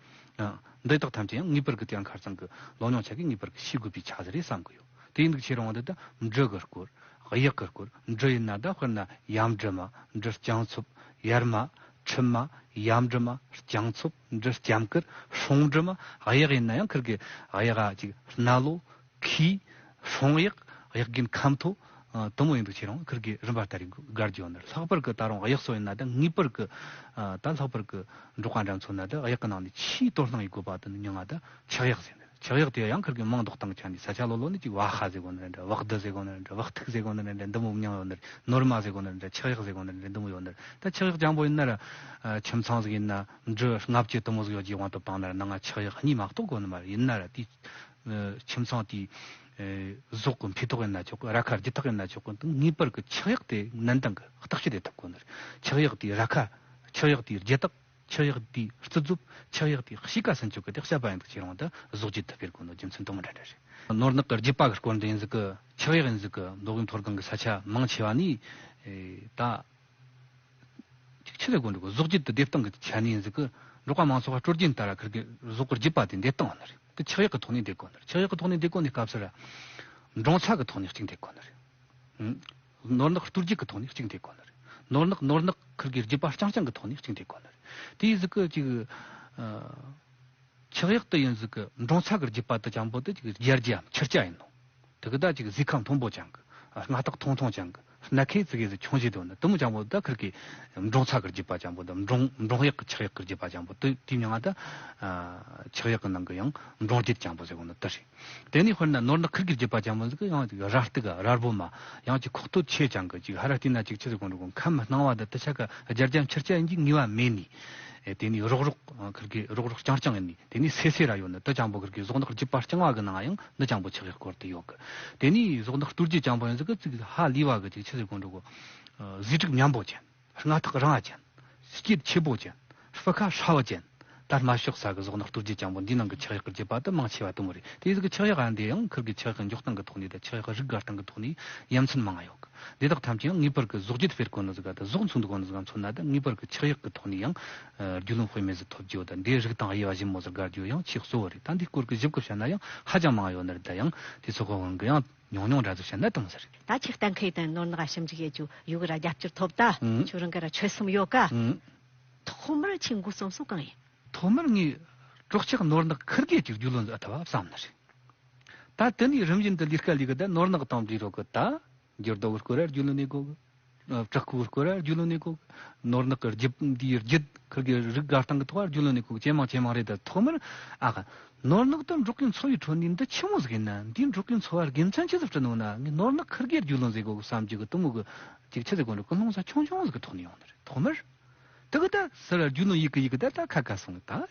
ཨ། འདི་དག་ཐམས་ཅད་ཡང་ངེས་པར་གི་དེ་ཡང་ཁ་སང་གི་ལོ་ཉུང་ཆ་གིས་ངེས་པར་གི་ཤེས་དགོས་པའི་ཆ་ཟིག་རེད་བསམ་གི་ཡོད། དེ་ཡིན་དུས་ཁྱེད་རང་འདི་ད་འབྲུ་གི་སྐོར། གཡག་གི་སྐོར། འབྲུ་ཡིན་ན་ད་དཔེར་ན་ཡམ་འབྲུ་མ། འབྲུ་རྐྱང་ཚོབ། ཡར་མ། ཁྲི་མ། ཡམ་འབྲུ་མ། རྐྱང་ཚོབ། འབྲུ་སྐྱ་མགུར། སྲོང་འབྲུ་མ། གཡག་ཡིན་ན་ཡང་ཁིར་གི་གཡག་ག་ཅིག་སྣ་ལོ། ཁོས། སྲོང་གཡག། གཡག་རྒན་ཁམ་ཐོ། ཨ། དེ་མོ་ཡིན་དུས་ཁྱེད་རང་ཁིར་གི་རིམ་པ་ལྟར་རེ་དགར་རྒྱུ་ཡོད་ནི་རེད། ལྷག་པར་གི་ད་རུང་གཡག་སོགས་ཡིན་ན་ད་ངེས་པར་གི། ཨ། ད་ལྷག་པར་གི་འབྲོག་པ་འདྲ་མཚོན་ན་ད་གཡག་གི་ནང་ནས་ཆེས་དོ་སྣང་ཡེད་དགོས་པ་དེ་ནི་མྱིང་ང་ད་ཆག་གཡག་ཟེར་ནི། ཆག་གཡག་དེ་ཡང་ཁིར་གི་མིང་འདོགས་སྟངས་ཆ་ནས་ས་ཆ་ལོ་ལོ་ནས་ཅིག་བ་ཧ་ཟེར་གོ་ནི་རེད་འདྲ། བག་སྡུ་ཟེར་གོ་ནི་རེད་འདྲ། བག་ཐུག་ཟེར་གོ་ནི་རེད་འདྲ། འདི་མོ་མྱིང་ཡོད་ནི་རེད། ནོར་མ་ཟེར་གོ་ནི་རེད་འདྲ། ཆག་གཡག་ཟེར་གོ་ནི་རེད་འདྲ། འདི་མོ་ཡོད་ནི་རེད། ད་ཆག་གཡག་རྐྱང་པོ་ཡིན་ན་ར། ཨ། ཁྱིམ་ཚང་ཟིག་ཡིན་ན་འབྲུ་ལྔ་བཅུ་དེ་མོ་ཟིག་ཡོད་རྒྱུའི་དབང་དུ་བཏང་ན་ར། ནང་ང་ཆག་གཡག་གཉིས་མ་གཏོགས་དགོས་ནི་མ་རེད། ཡིན་ན་ར་དེའི། ཨ། ཁྱིམ་ཚང་དེའི་ ཨེ། ཟོག་གི་འཕེལ་ཐོག་ཡིན་ན་ཆོག་གི། ར་ཁ་རྒྱུ་ཐོག་ཡིན་ན་ཆོག་གི། ངེས་པར་གྱི་ཆག་ཡག་དེ་ནན་ཏན་གྱི་བརྟག་དཔྱད་དེ་ཐུབ་དགོས་ནི་རེད། ཆག་ཡག་དེའི་ར་ཁ། ཆག་ཡག་དེའི་རྒྱུ་དག་ཆག་ཡག་དེའི་རྩིས་རྫོབ། ཆག་ཡག་དེའི་གཤིས་ཀ་ཟིན་ཆོག་གི། དེ་དཔྱད་པ་ཡིན་འདུག་ཅེས་རུང་ད་ཟོག་རྒྱུད་དུ་སྤེལ་དགོས་ནོ་རྒྱུ་མཚན་དུ་མི་འདྲ་འདྲ་རེད། ནོར་ནག་གི་རྒྱུད་པ་གི་སྐོར་འདི་ཡིན་ཟིག་གི། ཆག་ཡག་ཡིན་ཟིག་གི། མདོ་དབུས་མཐོ་སྒང་གི་ས་ཆ་མང་ཆེ་བ་ནས་ཨེ། ད། ཅིག་ཆི་ལས་དགོས་འདུག་ཟོག་རྒྱུད་དུ་བདེ་སྟངས་ཀྱི་ཆ་ནས་ཡིན་ཟིག་གི། འབྲོག་པ་མང་ཚོགས་ཀ་སྲོལ་རྒྱུན་ལྟར་ཁིར་གི་ཟོག་གི་རྒྱུད་པ་དེ་བདེ་སྟངས་ཡོད་ནི་རེད། དེ་ཆག་ཡག་གི་ཐོག་ནས་བདེ་དགོས་ནི་རེད། ཆག་ཡག་གི་ཐོག་ནས་བདེ་དགོས་ནི་སྐབས་སུ་ར། འབྲོང་ཚ་གི་ཐོག་ནས་གཅིག་བདེ་དགོས་ནི་རེད། ཨང་། ནོར་ནག་སྟོར་རྒྱུད་ཀྱི་ཐོག་ནས་གཅིག་བདེ་དགོས་ནི་རེད། ནོར་ནག་ནོར་ནག་ཁིར་གི་རྒྱུད་པ་རྐྱང་རྐྱང་གི་ཐོག་ནས་གཅིག་བདེ་དགོས་ནི་རེད། དེ་ཡིན་ཟིག་གི་ཅིག་ཨ། ཆག་ཡག་དེ་ཡིན་ཟིག་གི། འབྲོང་ཚ་གི་རྒྱུད་པ་དེ་ཅང་པོ་དེ་ཅིག་རྒྱ་རྒྱ་ཆུ་རྐྱལ་ཡིན་ནོ། དེ་གི་ད་ཅིག་གཟིག་ཁ་མཐོན་པོ་ཅན་གི། སྣ་ཐག་ཐུང་ཐུང་ཅན་གི། སྣ་ཁའི་ཙི་གེ་ཟིག་ཆུང་ཞིག་འདུག་ནི། དེ་མོ་ཅང་པོ་ད་ཁིར་གི་འབྲོང་ཚ་གི་རྒྱུད་པ་ཅང་པོ། ད་འབྲོང་འབྲོང་གཡག་གི་ཆག་ཡག་གི་རྒྱུད་པ་ཅང་པོ། དེ་དེའི་མིང་ང་ད་ཆག་ཡག་གི་ནང་གི་ཡང་འབྲོང་རྒྱུད་ཅང་པོ་ཟེར་གོ་ནི་དེ་རེད། དེ་ནས་དཔེར་ན་ནོར་ནག་ཁིར་གི་རྒྱུད་པ་ཅང་པོ་ཟིག་གི་ཡང་ཅིག་ར་སྟུག་ག་ར་སྦོ་མ། ཡང་ཅིག་ཁོག་སྟོད་ཆེ་ཅན་གི། ཅིག་ཧ་ར་བལྟས་ན་ཅིག་ཆི་ཟེར་གོ་འགྲོ་གོ། ཁམས་སྣང་བ་ད་དེ་ཆ་ག་རྒྱ་རྒྱ་ཆུ་རྐྱལ་ཡིན་གྱི་ངེས་པ་མེད་ནི། ཨེ། དེ་ནས་རོག་རོག་ཁིར་གི་རོག་རོག་རྐྱང་རྐྱང་ཡིན་ནི། དེ་ནས་སེ་སེ་ར་ཡོད་ནི། དེ་ཅང་པོ་ཁིར་གི་ཟོག་ནག་རྒྱུད་པ་རྐྱང་བ་གི་ནང་ཡང་འདི་ཅང་པོ་ཆག་ཡག་སྐོར་དུ་ཡོད་གི། དེ་ནས་ཟོག་ནག་སྟོར་རྒྱུད་ཅང་པོ་ཡིན་ཟིག་གི་ཅིག་ཧ་ལས་བ་གི། ཅིག་ཆི་ཟེར་གོ་འགྲོ་གོ། ཨ། ཟས་དྲུག་མཉམ་པོ་ཅན། སྣ་ཐག་རིང་བ་ཅན། སྐེད་ཆེ་པོ་ཅན། སྤུ་ཁ་ཧྲ་བ་ཅན། ད་དམར་ཕྱོགས་ས་གི་ཟོག་ནག་སྟོར་རྒྱུད་ཅང་པོ་འདིའི་ནང་གི་ཆག་ཡག་གི་རྒྱུད་པ་དེ་མང་ཆེ་བ་དེ་མོ་རེད། དེ་ཟིག་གི་ཆག་ཡག་ཨ་འདི་ཡང་ཁིར་གི་ཆག་ཡག་གི་མགྱོགས་སྟངས་གི་ཐོག་ནས་ད་ཆག་ཡག་གི་རིགས་འགའ་སྟངས་གི་ཐོག་ནས་ཡ་མཚན་མང་ང་ཡོད་གི། འདི་དག་ཐམས་ཅད་ཡང་ངེས་པར་གི་ཟོག་རྒྱུད་སྤེལ་གོ་ནི་ཟིག་ག་ད་ཟོག་འཚོ་འདུག་གོ་ནི་ཟིག་ག་མཚོན་ན་ད་ངེས་པར་གི་ཆག་ཡག་གི་ཐོག་ནས་ཡང་རྒྱུས་ལོན་དཔེ་མེད་ཟིག་ཐོབ་རྒྱུ་ད། འདི་རིགས་དང་དབྱེ་བ་ཞིབ་མོ་ཟིག་དགར་རྒྱུ་ཡང་ཆེས་གཙོ་བོ་རེད། ད་འདིའི་སྐོར་གི་ཞིབ་གི་བཤད་ན་ཡང་ཧ་ཅང་མང་ང་ཡོད་ནི་རེད། ད་ཡང་དེ་ཚོ་གི་དབང་གི་ཡང་། ཉུང་ཉུང་འདྲ་ཟིག་བཤད་ན་དང་ཟེར། ད་ཁྱེད་གཏན་འཁེལ་དང་ནོར་ནག་ཞིབ་འཇུག་ཡེད་རྒྱུ་ཡོད་གི་ར། རྒྱབ་སྐྱོར་ཐོབ་ད། ཨང་། ཁྱོད་རང་གི་ར་ཆོད་སེམས་ཡོད་ཀ། ཨང་། ཐོག་མར་ཁྱེད་འགོ་རྩོམ་སོ་གང་ཡིན། ཐོག་མར་ངས་སྲོག་ཆགས་ནོར་ནག་ཁིར་གེ་ཅིག་རྒྱུས་ལོན་ཟིག་ཐུབ་བ་བསམ་ནི་རེད། ད་དེ་ནས་རིམ་བཞིན་དུ་ལས་ཀ་ལས་གི། ད་ནོར་ནག་དང་འབྲེལ་རོགས་གི་ད། འགྱུར་རྡོ་གི་སྐོར་ར་རྒྱུས་ལོན་ནི་དགོ་གི། ཨ། བྲག་ཁུ་སྐོར་ར་རྒྱུས་ལོན་ནི་དགོ་གི། ནོར་ནག་གི་རྒྱུད་འདིའི་རྒྱུད་ཁིར་གི་རིགས་འགའ་སྟངས་གི་ཐོག་ར་རྒྱུས་ལོན་ནི་དགོ་གི། ཇེ་མང་ཇེ་མང་རེད། ད་ཐོག་མར་ཨ་ག་ནོར་ནག་ཏུ་འབྲོག་གི་འཚོ་བའི་ཁྲོད་ནས་འདི་ཆི་མོ་ཟིག་ཡིན་ན། འདིའི་འབྲོག་གི་འཚོ་བ་དགེ་མཚན་ཆི་ཟིག་བསྐྲུན་ནོ་ན། ངས་ནོར་ནག་ཁིར་གི་རྒྱུས་ལོན་ཟིག་དགོ་གི་བསམ་རྒྱུ་གི་དུ་མོ་གི་ཅིག་ཆི་ཟིག་གོ་འགྲོ་གི། སློང་ས་ཆུང་ཆུང་ཟིག་གི་ཐོག་ནས་ཡོང་ནི་རེད། ཐོག་མར་དེ་གི་ད་ཟེར་ར་རྒྱུས་ལོན་ཡེད་གི་ཡེད་གི་ད་ད་ཁ་ཁ་སོང་ད།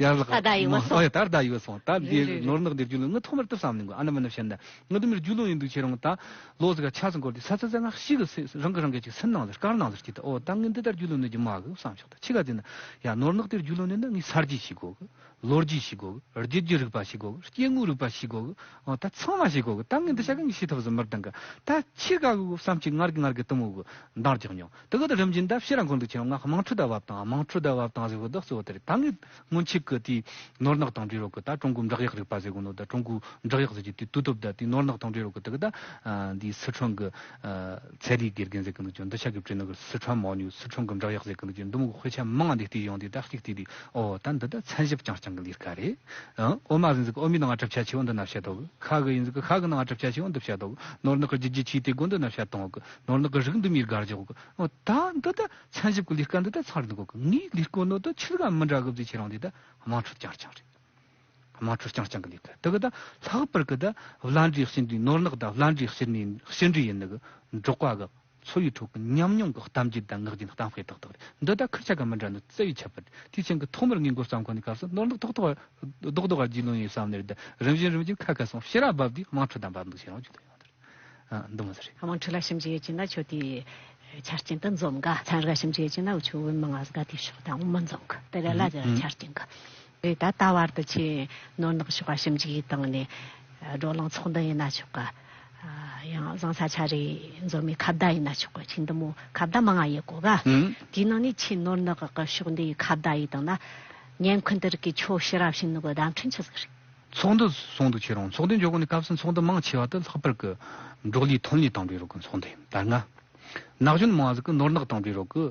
ཡར་ལག་ད་ད་ཡི་བ་སོང་། ཨོ་ཡ་ད་ད་ཡི་བ་སོང་། ད་འདི་རེད་རེད་རེད། ནོར་ནག་འདི་རྒྱུས་ལོན་ངས་ཐོག་མར་དུ་བསམ་ནི་གོ། ཨ་ན་མ་ན་བཤད་ན་ངས་དུ་མར་རྒྱུས་ལོན་ཡེད་འདུག་ཁྱེད་རང་ད། ལོ་ཟིག་ག་ཆ་ཟིག་འགོར་དུས་ས་ཚ་ཚ་ང་ཞིག་གི་སེ་རང་གི་རང་གི་ཅིག་སེམས་ནང་ཟེར་དཀར་ནང་ཟེར་གྱི་ད། ཨོ་ད་ངས་འདི་ལྟར་རྒྱུས་ལོན་ནི་ཅིག་མ་གི་བསམ་ཆོག་ད། ཆི་ག་དེ་ན་ཡ་ནོར་ནག་དེ་རྒྱུས་ལོན་ནི་ན་ངས་ས་རྒྱུས་ཤིག་དགོ་གི། ལོ་རྒྱུས་ཤིག་དགོ་གི། རྒྱུད་རྒྱུད་རིག་པ་ཤིག་དགོ་གི། སྐྱེ་དངོས་རིག་པ་ཤིག་དགོ་གི། ཨོ་ད་ཚང་མ་ཤིག་དགོ་གི། ད་ངས་འདི་ཤ་གི་ངས་ཤེས་ཐུབ་ཟིག་མི་ལྡང་གི། ད་ཆི་ག་གི་བསམ་གྱི་ངར་གི་ངར་གི་དུ་མོ་གི་འདང་རྒྱག་མྱོང་། དེ་གི་ད་རིམ་བཞིན་ད་ཕྱིར་ར་འཁོར་འདུག་ཁྱེད་རང་ང་དམངས་ཁྲོད་ད་བབ་དང་། དམངས་ཁྲོད་ད་བབ་དང་ཟེར་གོ་ད་གཙོ་བོ་དེ་རེད། ད་ངས་སྔོན་ཆད་གི་དེའི་ནོར་ནག་དང་འབྲེལ་རོགས་གི་ད་ཀྲུང་གོའི་འབྲོག་གཡག་རིག་པ་ཟེར་གོ་ནོ། ད་ཀྲུང་གོའི་འབྲོག་གཡག་ཟེར་གྱི་དེ་དུས་སྟོབས་ད་དེའི་ནོར་ནག་དང་འབྲེལ་རོགས་གི་དེ་གི་ད་འདི་སི་ཁྲོན་གི་ཚན་རིག་དགེ་རྒན་ཟེར་གི་འདུག་ཅིང་། འདི་ཤ་གི་བྲིས་ནོ་གི་སི་ཁྲོན་མོ་ནུ་སི་ཁྲོན་གི་འབྲོག་གཡག་ཟེར་གི་འདུག་ཅིང་། འདི་མོ་གི་དཔེ་ཆ་མང་ང་འདི་བལྟས་ཡོང་དུས་ད་གཅིག་བལྟས་དུས། ཨོ་ད་འདི་ད་ཚན་ཞིབ་རྐྱང་རྐྱང་གི་ལས་ཀ་རེད། ཨང་། འོ་མ་ཟིག་འོ་མའི་ནང་ང་གྲུབ་ཆ་ཆེ་བོ་འདི་ན་བཤད་དོ་གི། ཤ་གི་ཡིན་ཟིག་ཤ་གི་ནང་ང་གྲུབ་ཆ་ཆེ་བོ་འདི་བཤད་དོ་གི། ནོར་ནག་གི་རྒྱུད་རྒྱུད་ཆེ་དེ་དགོ་འདི་ན་བཤད་གཏོང་གི། ནོར་ནག་གི་རིགས་འདི་མིའི་དགར་འཇོག་གི། ཨོ་ད་འདི་ད་ཚན་ཞིབ་གི་ལས་ཀ་འདི་ད་ཚར་འདི་གོ་གི། ངའི་ལས་ཀ་ནོ་ད་ཆི་ག་མི་འདྲ་གི་བཟོས་ཁྱེད་རང་འདི་ད་དམངས་ཁྲོད་རྐྱང་རྐྱང་རེད། དམངས་ཁྲོད་རྐྱང་རྐྱང་གི་ལས་ཀ་དེ་གི་ད་ལྷག་པར་གི་ད་བླ་འབྲས་ཕྱི་འབྲེལ། ནོར་ནག་ད་བླ་འབྲས་ཕྱི་འབྲེལ་ཕྱི་འབྲེལ་ཡིན་ནི་གི་འབྲོག་པ་གི་འཚོ་བའི་ཁྲོད་ཀྱི་ཉམས་མྱོང་གི་གཏམ་རྒྱུད་དང་ངག་རྒྱུན་གཏམ་དཔེ་ཏག་ཏག་རེད། འདི་ད་ཁུར་ཆ་ག་མི་འདྲ་ནི་རྩ་བའི་ཁྱད་པར་རེད། དེའི་རྐྱེན་གྱིས་ཐོག་མར་ངས་འགོ་བརྩམས་གོ་ནི་སྐབས་སུ་ནོར་ནག་ཐོག་ཐོག་རྡོག་རྡོག་ག་རྒྱུས་ལོན་ཡེད་བསམ་ནི་རེད། ད་རིམ་བཞིན་རིམ་བཞིན་ཁ་ཁ་སོང་ཕྱིར་ར་བབས་དུས་དམངས་ཁྲོད་དང་འབབ་འདུག་ཁྱེད་རང་ཅིག་ད་ཡོང་ནི་རེད། ཨ། འདི་མོ་ཟེར་རེད། དམངས་ཁྲོད་ལ་ཞིབ་འཇུག་ཡེད་ཀྱི་ན་ཁྱོད་དེ་ཆ་རྐྱེན་དུ་འཛོམས་ག། ཚན་རིག་ལ་ཞིབ་འཇུག་ཡེད་ཀྱི་ན་འུ་ཆོ་བོད་མི་མང་ཟིག་ག་དེ་ཕྱོགས་དང་མི་འཛོམས་གི། དེ་ར་ལ་ཨ། ཆ་རྐྱེན་གི། རེད། ད་ད་བར་དུ་ཁྱེད་ནོར་ནག་ཕྱོགས་ལ་ཞིབ་འཇུག་ཡེད་བཏང་ནས་བགྲོ་གླེང་ཚོགས་འདུ་ཡིན་ན་ཆོག་ག། ཡང་བཟང་ས་ཆ་རེ་འཛོམས་མི་ཁ་བརྡ་ཡིན་ན་ཆོག་ག། ཁྱེད་འདི་མོ་ཁ་བརྡ་མང་ང་ཡེད་གོ་ག། ཨང་། དེའི་ནང་ནས་ཁྱེད་ནོར་ནག་གི་ཕྱོགས་འདི་ཁ་བརྡ་ཡེད་བཏང་ན་ཉན་མཁན་དེ་རིགས་ཀྱིས་ཁྱོད་ཕྱིར་ར་བྱིན་ནི་གི་བརྡ་འཕྲིན་ཆི་ཟིག་རེད། ཚོགས་འདུ་སོང་འདུག་ཁྱེད་རང་ཚོགས་འདུ་འཇོག་གོ་ནི་སྐབས་སུ་ཚོགས་འདུ་མང་ཆེ་བ་དེ་ལྷག་པར་གི་འབྲོག་ལས་ཐོན་ལས་དང་འབྲེལ་རོགས་གི་ཚོགས་འདུ་ཡིན། ད་ང་ན་གཞོན་མང་ཟིག་གི་ནོར་ནག་དང་འབྲེལ་རོགས་གི་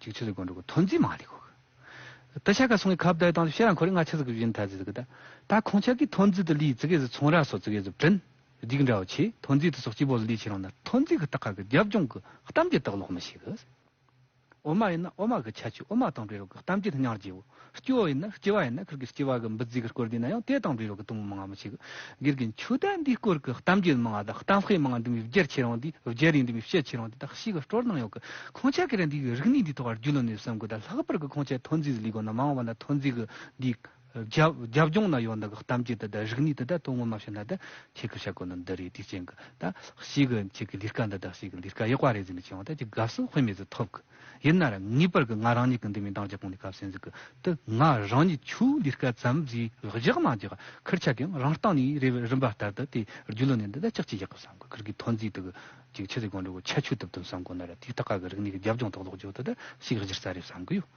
ཅིག་ཆི་ཟིག་གོ་འགྲོ་གི་ཐོན་རྫས་མང་ལས་གོ་གི། ད་ཤ་ཁ་སོང་གི་ཁ་བརྡ་དང་ཤེ་ར་འཁོར་ང་ཆི་ཟིག་གི་བཞིན་ཐ་ཟིག་གི་ད། ད་ཁོང་ཆ་གི་ཐོན་རྫས་དེ་ལས་ཙི་གེ་ཟིག་ཚོང་ར་སོ་ཙི་གེ་ཟིག་བྲིན། སྡིག་འདྲ་བོ་ཆེ་ཐོན་རྫས་དེ་སོགས་སྐྱིད་པོ་ཟིག་ལས་ཁྱེད་རང་ན་ཐོན་རྫས་གི་སྟག་ཁ་གི་རྒྱབ་ལྗོངས་གི་གཏམ་རྒྱུད་དག་ལོག་མི་ཤེས་གི། འོ་མ་ཡིན་ན་འོ་མ་གི་ཁྱད་ཆོས། འོ་མ་དང་འབྲེལ་རོགས་གི་གཏམ་རྒྱུད་སྙིང་རྗེ་བོ། སྐྱེ་བོ་ཡིན་ན་སྐྱེ་བ་ཡིན་ན་ཁིར་གི་སྐྱེ་བ་གི་འབུལ་རྫས་གི་སྐོར་འདི་ན་ཡང་དེ་དང་འབྲེལ་རོགས་གི་དུམ་བུ་མང་ང་མི་ཤེས་གི། དགེ་རྒན་ཁྱོད་ད་འདིའི་སྐོར་གི་གཏམ་རྒྱུད་མང་ང་དང་གཏམ་དཔེ་མང་ང་འདི་མི་བརྒྱར་ཁྱེད་རང་འདི་བརྒྱར་རེ་འདི་མི་བཤད་ཁྱེད་རང་འདི་ད་ཤི་གི་སྤྲོར་སྣང་ཡོད་གི། ཁོང་ཆ་གི་ར་འདི་གི་རིག་གནས་འདི་ཐོག་རྒྱུས་ལོན་ནས་བསམ་གི། ད་ལྷག་པར་གི་ཁོང་ཆ་ཐོན་རྫས་ལས་གོ་ན་མང་བ་ན་ཐོན་རྫས་གི་འདི། རྒྱབ་རྒྱབ་ལྗོངས་ན་ཡོད་འདི་གི་གཏམ་རྒྱུད་དེ་དང་རིག་གནས་དེ་དག་དོན་ངོ་མ་བཤད་ན་ད་ཁྱེད་ཀྱི་བཤད་གོ་ནི་འདི་རེད། དེའི་རྐྱེན་གྱིས་ད་ཞེ་གི་ཁྱེད་ཀྱི་ལས་ཀ་འདི་དག་ཞེ་གི་ལས་ཀ་ཡག་པ་རེད་ཟེར་ནས་བྱུང་བ་ད་ཅིག་དགའ་བསུ་དཔེ་མེད་ཟིག་ཐོབ་གི། ཡིན་ན་ར་ངེས་པར་གི་ང་རང་ཉིད་ཀྱི་འདི་མོའི་འདང་རྒྱག་གོང་ནས་སྐབས་སེམས་ཟིག་གི་དེ་ང་རང་ཉིད་ཆུ་ལས་ཀ་ཙམ་ཟིག་བཞག་མ་བཞག་ཁུར་ཆ་གིས་རང་སྟེང་ནས་རེ་བའི་རིམ་པ་ལྟར་དུ་དེ་རྒྱུས་ལོན་ནས་འདི་ད་ཅག་ཅིག་ཡག་གི་བསམ་གི། ཁུར་གི་ཐོན་རྫས་དེ་གི་ཅིག་ཆི་ཟིག་གོང་འགྲོ་གི་ཁྱད་ཆོས་དུབ་དུབ་བསམ་གོ་ན་ར་དེའི་སྟག་ག་གི་རིག་གནས་གི་རྒྱབ་ལྗོངས་དག་ལོག་འཇོག་དེ་ད་ཞེ་གི་གཞིར་ས་རེད་བསམ་གི་ཡོད།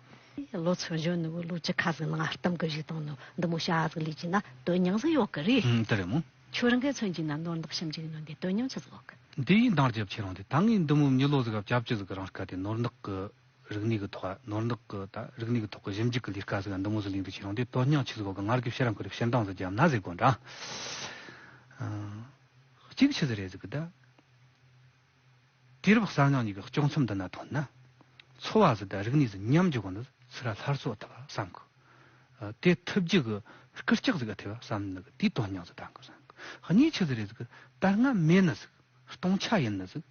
ལོ་ཚོད་འཇོན་ནི་བོ་ལོ་བཅུ་ཁ་ཟིག་ནང་གཏམ་གི་བཞུགས་བཏང་ནོ་འདི་མོ་བྱ་བ་ཟིག་ལས་ཀྱི་ན་དོན་སྙིང་ཟིག་ཡོད་གི་རེད། ཨང་། དེ་རེད་མོ། ཁྱོད་རང་གི་མཚོན་གྱི་ན་ནོར་འདག་ཞིབ་འཇུག་ནོ་འདི་དོན་སྙིང་ཆི་ཟིག་ཡོད་གི། འདི་ཡིན་འདང་རྒྱབ་ཆེ་རུང་དེ་ད་ངའི་འདི་མོ་མྱི་ལོ་ཟིག་ག་བཅབ་ཅི་ཟིག་གི་རང་དཀའ་དེ་ནོར་འདག་གི་རིག་གནས་ཀྱི་ཐོག་ནོར་འདག་གི་ད་རིག་གནས་ཀྱི་ཐོག་གི་ཞིབ་འཇུག་གི་ལས་ཀ་ཟིག་འདི་མོ་ཟིག་ལས་འདུག་ཆེ་རུང་དེ་དོན་སྙིང་ཆི་ཟིག་ཡོད་གི། ང་རྒྱལ་ཕྱིར་རང་ཁུར་ཕྱིར་འདང་ཟིག་རྒྱབ་ན་ཟེར་དགོས་འདྲ། གཅིག་ཆི་ཟིག་རེད་ཟིག་གི་ད། དུས་རབས་གསར་རྙིང་གཉིས་ཀྱི་དཀྱོག་མཚམས་འདི་ན་ཐོན་ན། འཚོ་བ་ཟིག་དང་རིག་གནས་ཟིག་མཉམ་འཇོག་གོ་ནི་ཚུར་སླར་གསོ་ཐུབ་པ་བསམ་གི། དེ་ཐུབ་རྒྱུ་གི་སྐུལ་ལྕག་ཟིག་ཐེབས་བསམ་ནི་གི་དེའི་དོན་སྙིང་ཟིག་ལྡན་གི་བསམ་གི། གཉིས་ཆི་ཟིག་རེད་ཟིག་གི་ད་སྔ་མེད་ནི་ཟིག་སྟོང་ཆ་ཡིན་ནི་ཟིག་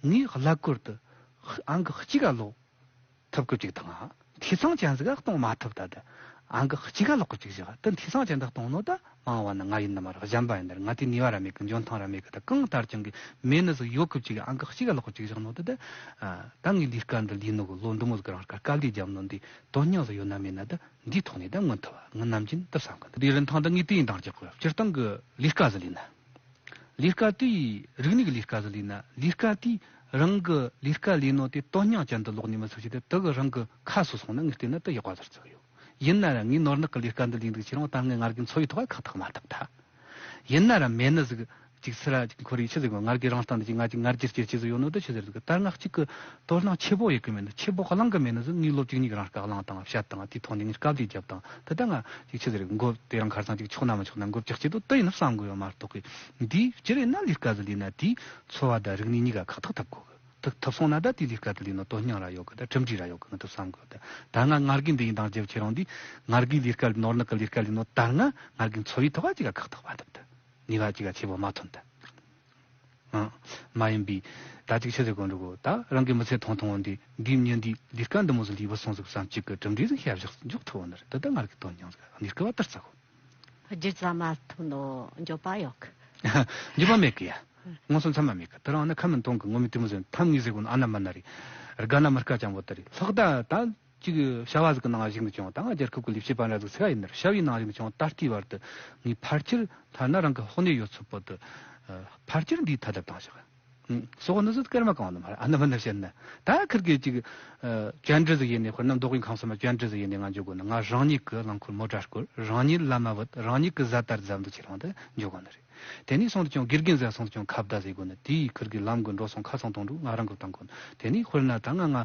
ངའི་གླ་བཀོད་དུ་ཨང་གི་གཅིག་ག་ལོག་ཐུབ་གི་ཅིག་དང་། འཐུས་ཚང་ཅན་ཟིག་ག་གཏོང་མ་ཐུབ་ད་དུ། ཨང་གི་གཅིག་ག་ལོག་གི་ཅིག་བཞག་དུ་འཐུས་ཚང་ཅན་དུ་གཏོང་ནོ་ད་མང་བ་ནི་ང་ཡིན་ནི་མ་རེད། གཞན་པ་ཡིན་ནི་རེད། ང་དེ་ནུས་པ་ར་མེད་གི། འཇོན་ཐང་ར་མེད་གི། ད་གང་ལྟར་ཀྱང་གི་མེད་ནི་ཟིག་ཡོད་གི་ཅིག་ཨང་གི་གཅིག་ག་ལོག་གི་ཅིག་བཞག་ནོ་ད་དུ། ད་ངའི་ལས་ཀ་འདི་ལས་ནོ་གི་ལོ་འདི་མོ་ཟིག་རང་དཀའ་ལས་རྒྱབ་ནོ་འདི་དོན་སྙིང་ཟིག་ཡོད་ན་མེད་ན་ད་འདིའི་ཐོག་ནས་ད་མངོན་ཐུབ་བ་ངི་ནམ་རྒྱུན་དུ་བསམ་གི། འདི་རིན་ཐང་ད་ངས་དེ་ཡིན་འདང་རྒྱག་གི། སྤྱིར་བཏང་གི་ལས་ཀ་ཟིག་ལས་ན། ལས་ཀ་དེའི་རིག་གནས་ཀྱི་ལས་ཀ་ཟིག་ལས་ན་ལས་ཀ་དེའི་རང་གི་ལས་ཀ་ལས་ནོ་དེ་དོན་སྙིང་ཅན་དུ་ལོག་ནས་མི་ཚུགས་ཤིག་དེ་དེ་གི་རང་གི་ཁ་སོ་སོང་ན་ངས་བལྟས་ན་དེ་ཡག་པ་ཟིག་ཚུགས་ཡོད། ཡིན་ན་ར་ངས་ནོར་ནག་གི་ལས་ཀ་འདི་ལས་འདུག་ཁྱེད་རང་ད་ངས་ང་རྒྱལ་འཚོ་བའི་ཐོག་ཁག་ཐེག་མ་ཐུབ་ད། ཡིན་ན་ར་མེད་ནི་ཟིག་ཅིག་སི་ར་ཅིག་ཁོར་ཡུག་ཆི་ཟིག་ང་རྒྱལ་རང་སྟེང་དུ་ཅིག་ང་ཅིག་ང་རྒྱལ་སྐྱེ་ཆི་ཟིག་ཡོད་ནོ་དེ་ཆི་ཟིག་ཟིག་ད་ང་གཅིག་གི་དོ་སྣང་ཆེ་པོ་ཡེ་གི་མེད་ནི་ཆེ་པོ་གླང་གི་མེད་ནི་ཟིག་ངས་ལོ་བཅུ་གཉིས་གི་རང་དཀའ་གླང་དང་བཤད་དང་དེའི་ཐོག་ནས་ངས་དཀའ་ལས་རྒྱབ་དང་དེ་ད་ང་ཅིག་ཆི་ཟིག་རེད། མགོ་དེ་རང་ཁར་སང་ཅིག་ཆོག་ན་མི་ཆོག་ན་མགོ་བཅག་ཅི་དོ་དེ་ཡིན་ན་བསམ་གི་ཡོད་མ་གཏོགས་གི། འདིའི་སྤྱིར་ཡིན་ན་ལས་ཀ་ཟིག་ལས་ན་དེའི་འཚོ་བ་དང་རིག་གནས་གཉིས་ཀ་ཁག་ཐེག་ཐུབ་གོ་གི། ཐུབ་ཐུབ་སོང་ན་ད་དེའི་ལས་ཀ་དེ་ལས་ནོ་དོན་སྙིང་ར་ཡོད་གི། ད་གྲུབ་འབྲས་ར་ཡོད་གི་ང་ཐུབ་བསམ་གི། ད་ད་ང་ང་རྒྱལ་འདི་ཡིན་དང་རྒྱབ་ཁྱེད་རང་འདི་ང་རྒྱལ་ལས་ཀ་ནོར་ནག་གི་ལས་ཀ་ལས་ནོ་ད་ང་ང་རྒྱལ་འཚོ་བའི་ཐོག་ཅིག་ག་ཁག་ཐེག་མ་ཐུབ་ད། ནུས་པ་ཅིག་ག་ཆེ་བོ་མ་ཐོན་ད། ཨང་། མ་ཡིན་པའི་ད་ཅིག་ཆི་ཟེར་གོ་འགྲོ་གོ། ད་རང་གི་མི་ཚེ་ཐུང་ཐུང་འོན་ཏེ་འདིའི་ཉིན་འདིའི་ལས་ཀ་འདི་མོ་ཟིག་ལས་བུད་སོང་ཟིག་བསམ་གཅིག་གི་གྲུབ་འབྲས་ཟིག་ཤེས་བཞག་འཇོག་ཐུབ་བོ་ནི་རེད། ད་ད་ང་རྒྱལ་དོན་སྙིང་ཟིག་ག་ནུས་སྐལ་བ་ལྟར་ཚ་གོ། རྒྱུ་རྩ་མ་ཐུབ་ནོ་འགྱོད་པ་ཡོད་གི། འགྱོད་པ་མེད་གི་ཡ། མངོན་སུམ་ཚང་མ་མེད་གི། དེ་རང་ནི་ཁ་མིན་གཏོང་གི་ངོ་མི་དེ་མོ་ཟེར་ཐམ་ངེས་ཟེར་གོ་ནི་ཨ་ན་མ་ན་རེད། དགའ་ན་མི་དཀའ་ཅང་བོ་དེ་རེད། ལྷག་ད་ད་ཅིག་བྱ་བ་ཟིག་གི་ནང་བཞིན་དུ་བྱུང་ད་ང་རྒྱལ་ཁབ་ཀྱི་ལས་བྱེད་པ་འདྲ་ཟིག་ཟེར་བ་ཡིན་ནར་བྱ་བའི་ནང་བཞིན་དུ་བྱུང་ད་ལྟའི་བར་དུ་ངས་ཕལ་ཆེར་ཐ་ན་རང་གི་དཔོན་གནས་ཡོད་ཚོད་པོ་དུ་ཕལ་ཆེར་འདིའི་ཐ་དད་བཏང་བཞག་སོགས་ནི་ཟིག་སྐར་མ་གང་ནི་མ་རེད། ཨ་ནི་མིན་ནི་བཤད་ན་ད་ཁིར་གི་ཅིག་བཅར་འདྲི་ཟིག་ཡིན་ནས་དཔེར་ན་མདོ་དབུས་ཁམས་གསུམ་མ་བཅར་འདྲི་ཟིག་ཡིན་ནས་ང་འཇོག་དགོས་ན་ང་རང་ཉིད་ཀྱི་རླངས་འཁོར་མོ་ཊ་སྐོར། རང་ཉིད་ལམ་མ་བུད། རང་ཉིད་ཀྱི་བཟའ་ཟླ་ར་ཟམ་དུ་ཁྱེར་འོང་དུ་འཇོག་དགོས་ནི་རེད། དེ་ནས་སོང་དུ་ཀྱང་དགེ་རྒན་ཟེར་སོང་དུ་ཀྱང་ཁ་བརྡ་ཟེར་དགོས་ནི་དེའི་ཁིར་གི་ལམ་གི་འགྲོ་སོང་ཁ་ཚང་གཏོང་འགྲོ་ང་རང་གི་གཏོང་དགོས་ནི། དེ་ནས་དཔེར་ན་ད་ང་ང་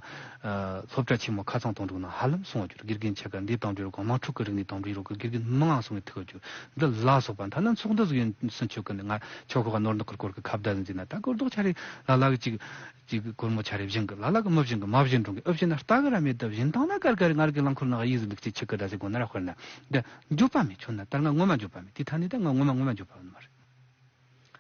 སློབ་གྲྭ་ཆེན་མོ་ཁ་ཚང་གཏོང་འགྲོ་ན་ཧ་ལམ་སོང་བ་གྱུར། དགེ་རྒན་ཆ་ག་འདི་གཏོང་འགྲོ་རོགས་དམངས་ཁྲོད་ཀྱི་རིག་གནས་གཏོང་འགྲོ་རོགས་གི་དགེ་རྒན་མང་ང་སོང་བའི་ཐུག་བ་གྱུར། འདི་ལ་སོགས་པ་ཐ་ན་ཚོགས་འདུ་ཟིག་ཡིན་སུན་ཆོད་གི་ནི་ང་ཆོག་ཁོ་ག་ནོར་འདུག་གི་སྐོར་གི་ཁ་བརྡ་ཟིན་ཟིན་ན་ད་སྐོར་ལྡོག་ཆ་རེ་ལ་ལ་གི་ཅིག་ཅིག་སྒོར་མོ་ཆ་རེ་བཞིན་གི་ལ་ལ་གི་མི་བཞིན་གི་མ་བཞིན་འགྲོ་གི་ཨུ་བཞིན་ན་ལྟ་གི་ར་མེད་ད་བཞིན་དང་ན་གར་གར་ང་ར་གི་རླངས་འཁོར་ནང་གཡས་ཟིག་འདུག་ཅེས་ཆི་གི་ད་ཟེར་གོ་ན་ར་དཔེར་ན་འདི་འགྱོད་པ་མེད་ཆོད་ན་ད་ང་ངོ་མ་འགྱོད་པ་མེད་དེ་ཐ་ནི་ད་ང་ངོ་མ་ངོ་མ་འགྱོད་པ་ཡོད་ནི་མ་རེད།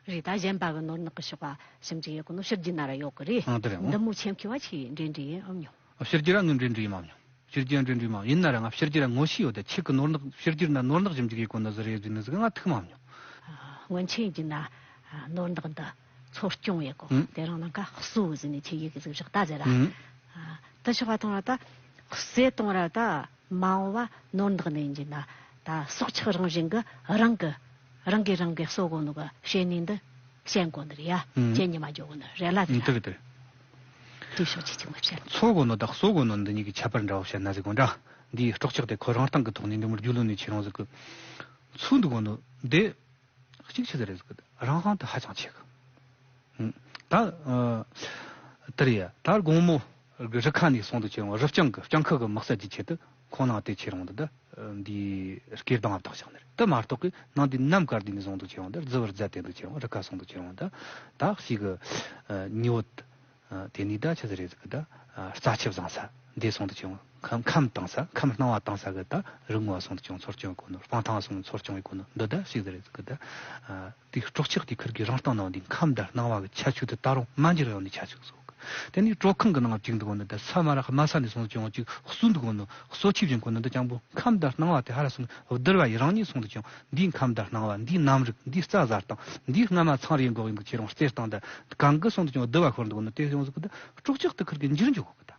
རེད། ད་གཞན་པ་གི་ནོར་ནག་གི་ཕྱོགས་པ་ཞིབ་འཇུག་ཡེ་གོ་ནོ་ཕྱི་རྒྱུ་ན་ར་ཡོད་གི་རེད། ཨང་དེ་རེད་འོང་། འདི་མོ་ཆེ་མཁས་པ་ཆེ་འདྲེ་འདྲེ་ཡིན་ཨམ་ཉོ། ཕྱི་རྒྱུ་ར་ངས་འདྲེ་འདྲེ་ཡིན་མ་ཉོ། ཕྱི་རྒྱུ་འདྲེ་འདྲེ་མ་ཡིན་ན་ར་ང་ཕྱི་རྒྱུ་ར་ངོ་ཤེས་ཡོད་ད་ཁྱེད་ཀྱི་ནོར་ནག་ཕྱི་རྒྱུ་ན་ནོར་ནག་ཞིབ་འཇུག་ཡེ་གོ་ནོ་ཟི་རེད་ཟི་ནི་ཟི་ང་ཐུག་མ་ཉོ། སྔོན་ཆད་ཀྱི་ན་ནོར་འདག་འདི་འཚོ་སྐྱོང་ཡེ་གོ་ཨང་། དེ་རང་ནང་ཀ་གསོ་ཟི་ནི་ཆེ་ཡེ་གི་ཟིག་བཞག་ད་ཟེར་ར། ཨང་། དི་ཆོག་པ་གཏོང་ར་ད་གསོས་གཏོང་ར་ད། མ་འོངས་པ་ནོར་འདག་ནས་ཡིན་གྱི་ན་ད་སྲོག་ཆགས་རང་བཞིན་གྱི་རང་གི་རང་གིས་རང་གི་གསོ་གོ་ནོ་གི་བྱེད་ནུས་འདི་ཤེས་གོ་ནི་རེད་ཡ། ཨང་། ཁྱེད་ཉི་མ་འཇོག་གོ་ནི་རེད་ལ་ཨང་། དེ་དེ་རེད། དེ་ཕྱོགས་ཆེ་ཆེ་མི་བཤད། འཚོ་གོ་ནོ་དང་གསོ་གོ་ནོ་འདི་གཉིས་ཀྱི་ཁྱད་པར་འདྲ་བོ་བཤད་ན་ཟིག་གོ་འདྲ། འདིའི་སྲོག་ཆགས་དེ་ཁོ་རང་སྟེང་གི་ཐོག་ནས་འདི་མོར་རྒྱུས་ལོན་ནས་ཁྱེད་རང་ཟིག་གི་འཚོ་འདུག་གོ་ནོ་འདི་གཅིག་ཆི་ཟིག་རེད་ཟིག་གི་རང་དབང་དེ་ཧ་ཅང་ཆེ་གི། ད་དེ་རེད་ཡ། ད་དགོང་མོ་རི་ཁ་ནས་སོང་དུ་ཁྱེད་རང་རི་སྤྱང་གི་སྤྱང་ཁུ་གི་དམག་ས་ཀྱི་ཆེད་དུ་ཁོང་ནང་དེ་ཁྱེད་རང་དུ་ད་འདི་སྐེ་གདང་ཨ་བཏགས་བཞག་ནི་རེད། དེ་མ་གཏོགས་གི་ནང་དེ་ནམ་མཁར་དེ་ནས་བཟུང་དུ་ཁྱེད་རང་དུ་རྫི་བུར་རྫ་དེ་དུ་ཁྱེད་རང་རི་ཁ་སོང་དུ་ཁྱེད་རང་ད་ད་ཞིག་གི་ཉི་འོད་དེ་ནས་ད་ཆི་ཟིག་རེད་ཟིག་གི་ད་རྩྭ་ཆུ་བཟང་ས་འདི་སོང་དུ་ཁྱེད་རང་ཁམས་ཁམས་དྭངས་ས་ཁམས་སྣང་བ་དྭངས་ས་གི་ད་རི་ངོ་བ་སོང་དུ་ཁྱེད་རང་འཚོ་སྐྱོང་གོ་ནོ་སྤང་ཐང་སོང་འཚོ་སྐྱོང་གོ་ནོ་འདི་ད་ཞིག་ཟིག་རེད་ཟིག་གི་ད། དེའི་སྲོག་ཆགས་དེ་ཁུར་གི་རང་སྟེང་ནང་དེ་ཁམས་དང་སྣང་བ་གི་ཁྱད་ཆོས་དེ་ད་རུང་མ་འགྱུར་ཡོང་ནི་ཁྱད་ཆོས་བཟོ་གི། དེ་ནས་དྲོད་ཁང་གི་ནང་བཅུག་འདུག་གོ་ནི་དེ་ས་མ་ར་དམའ་ས་ནས་སོང་དུ་ཅང་ཅིག་གསོ་འདུག་གོ་ནི། གསོ་ཆས་བཞིན་གོ་ནི་འདི་ཅང་པོ་ཁམས་དང་སྣང་བ་དེ་ཧ་ར་སོང་བསྡུར་བ་ཡི་རང་ཉིད་སོང་དུ་ཅང་འདིའི་ཁམས་དང་སྣང་བ། འདིའི་རྣམ་རིག། འདིའི་རྩྭ་ཟ་སྟངས། འདིའི་རྔ་མ་ཚང་རེ་འགོག་ཡིན་འདུག་ཁྱེད་རང་རྩེ་སྟངས་དང་གང་གི་སོང་དུ་ཅང་བསྡུར་བ་ཤོར་འདུག་གོ་ནི་དེ་ཡོང་ཟིག་གི་དེ་སྲོག་ཆགས་དེ་ཁིར་གི་འགྱུར་འགྱོ་གོ་གི་ད།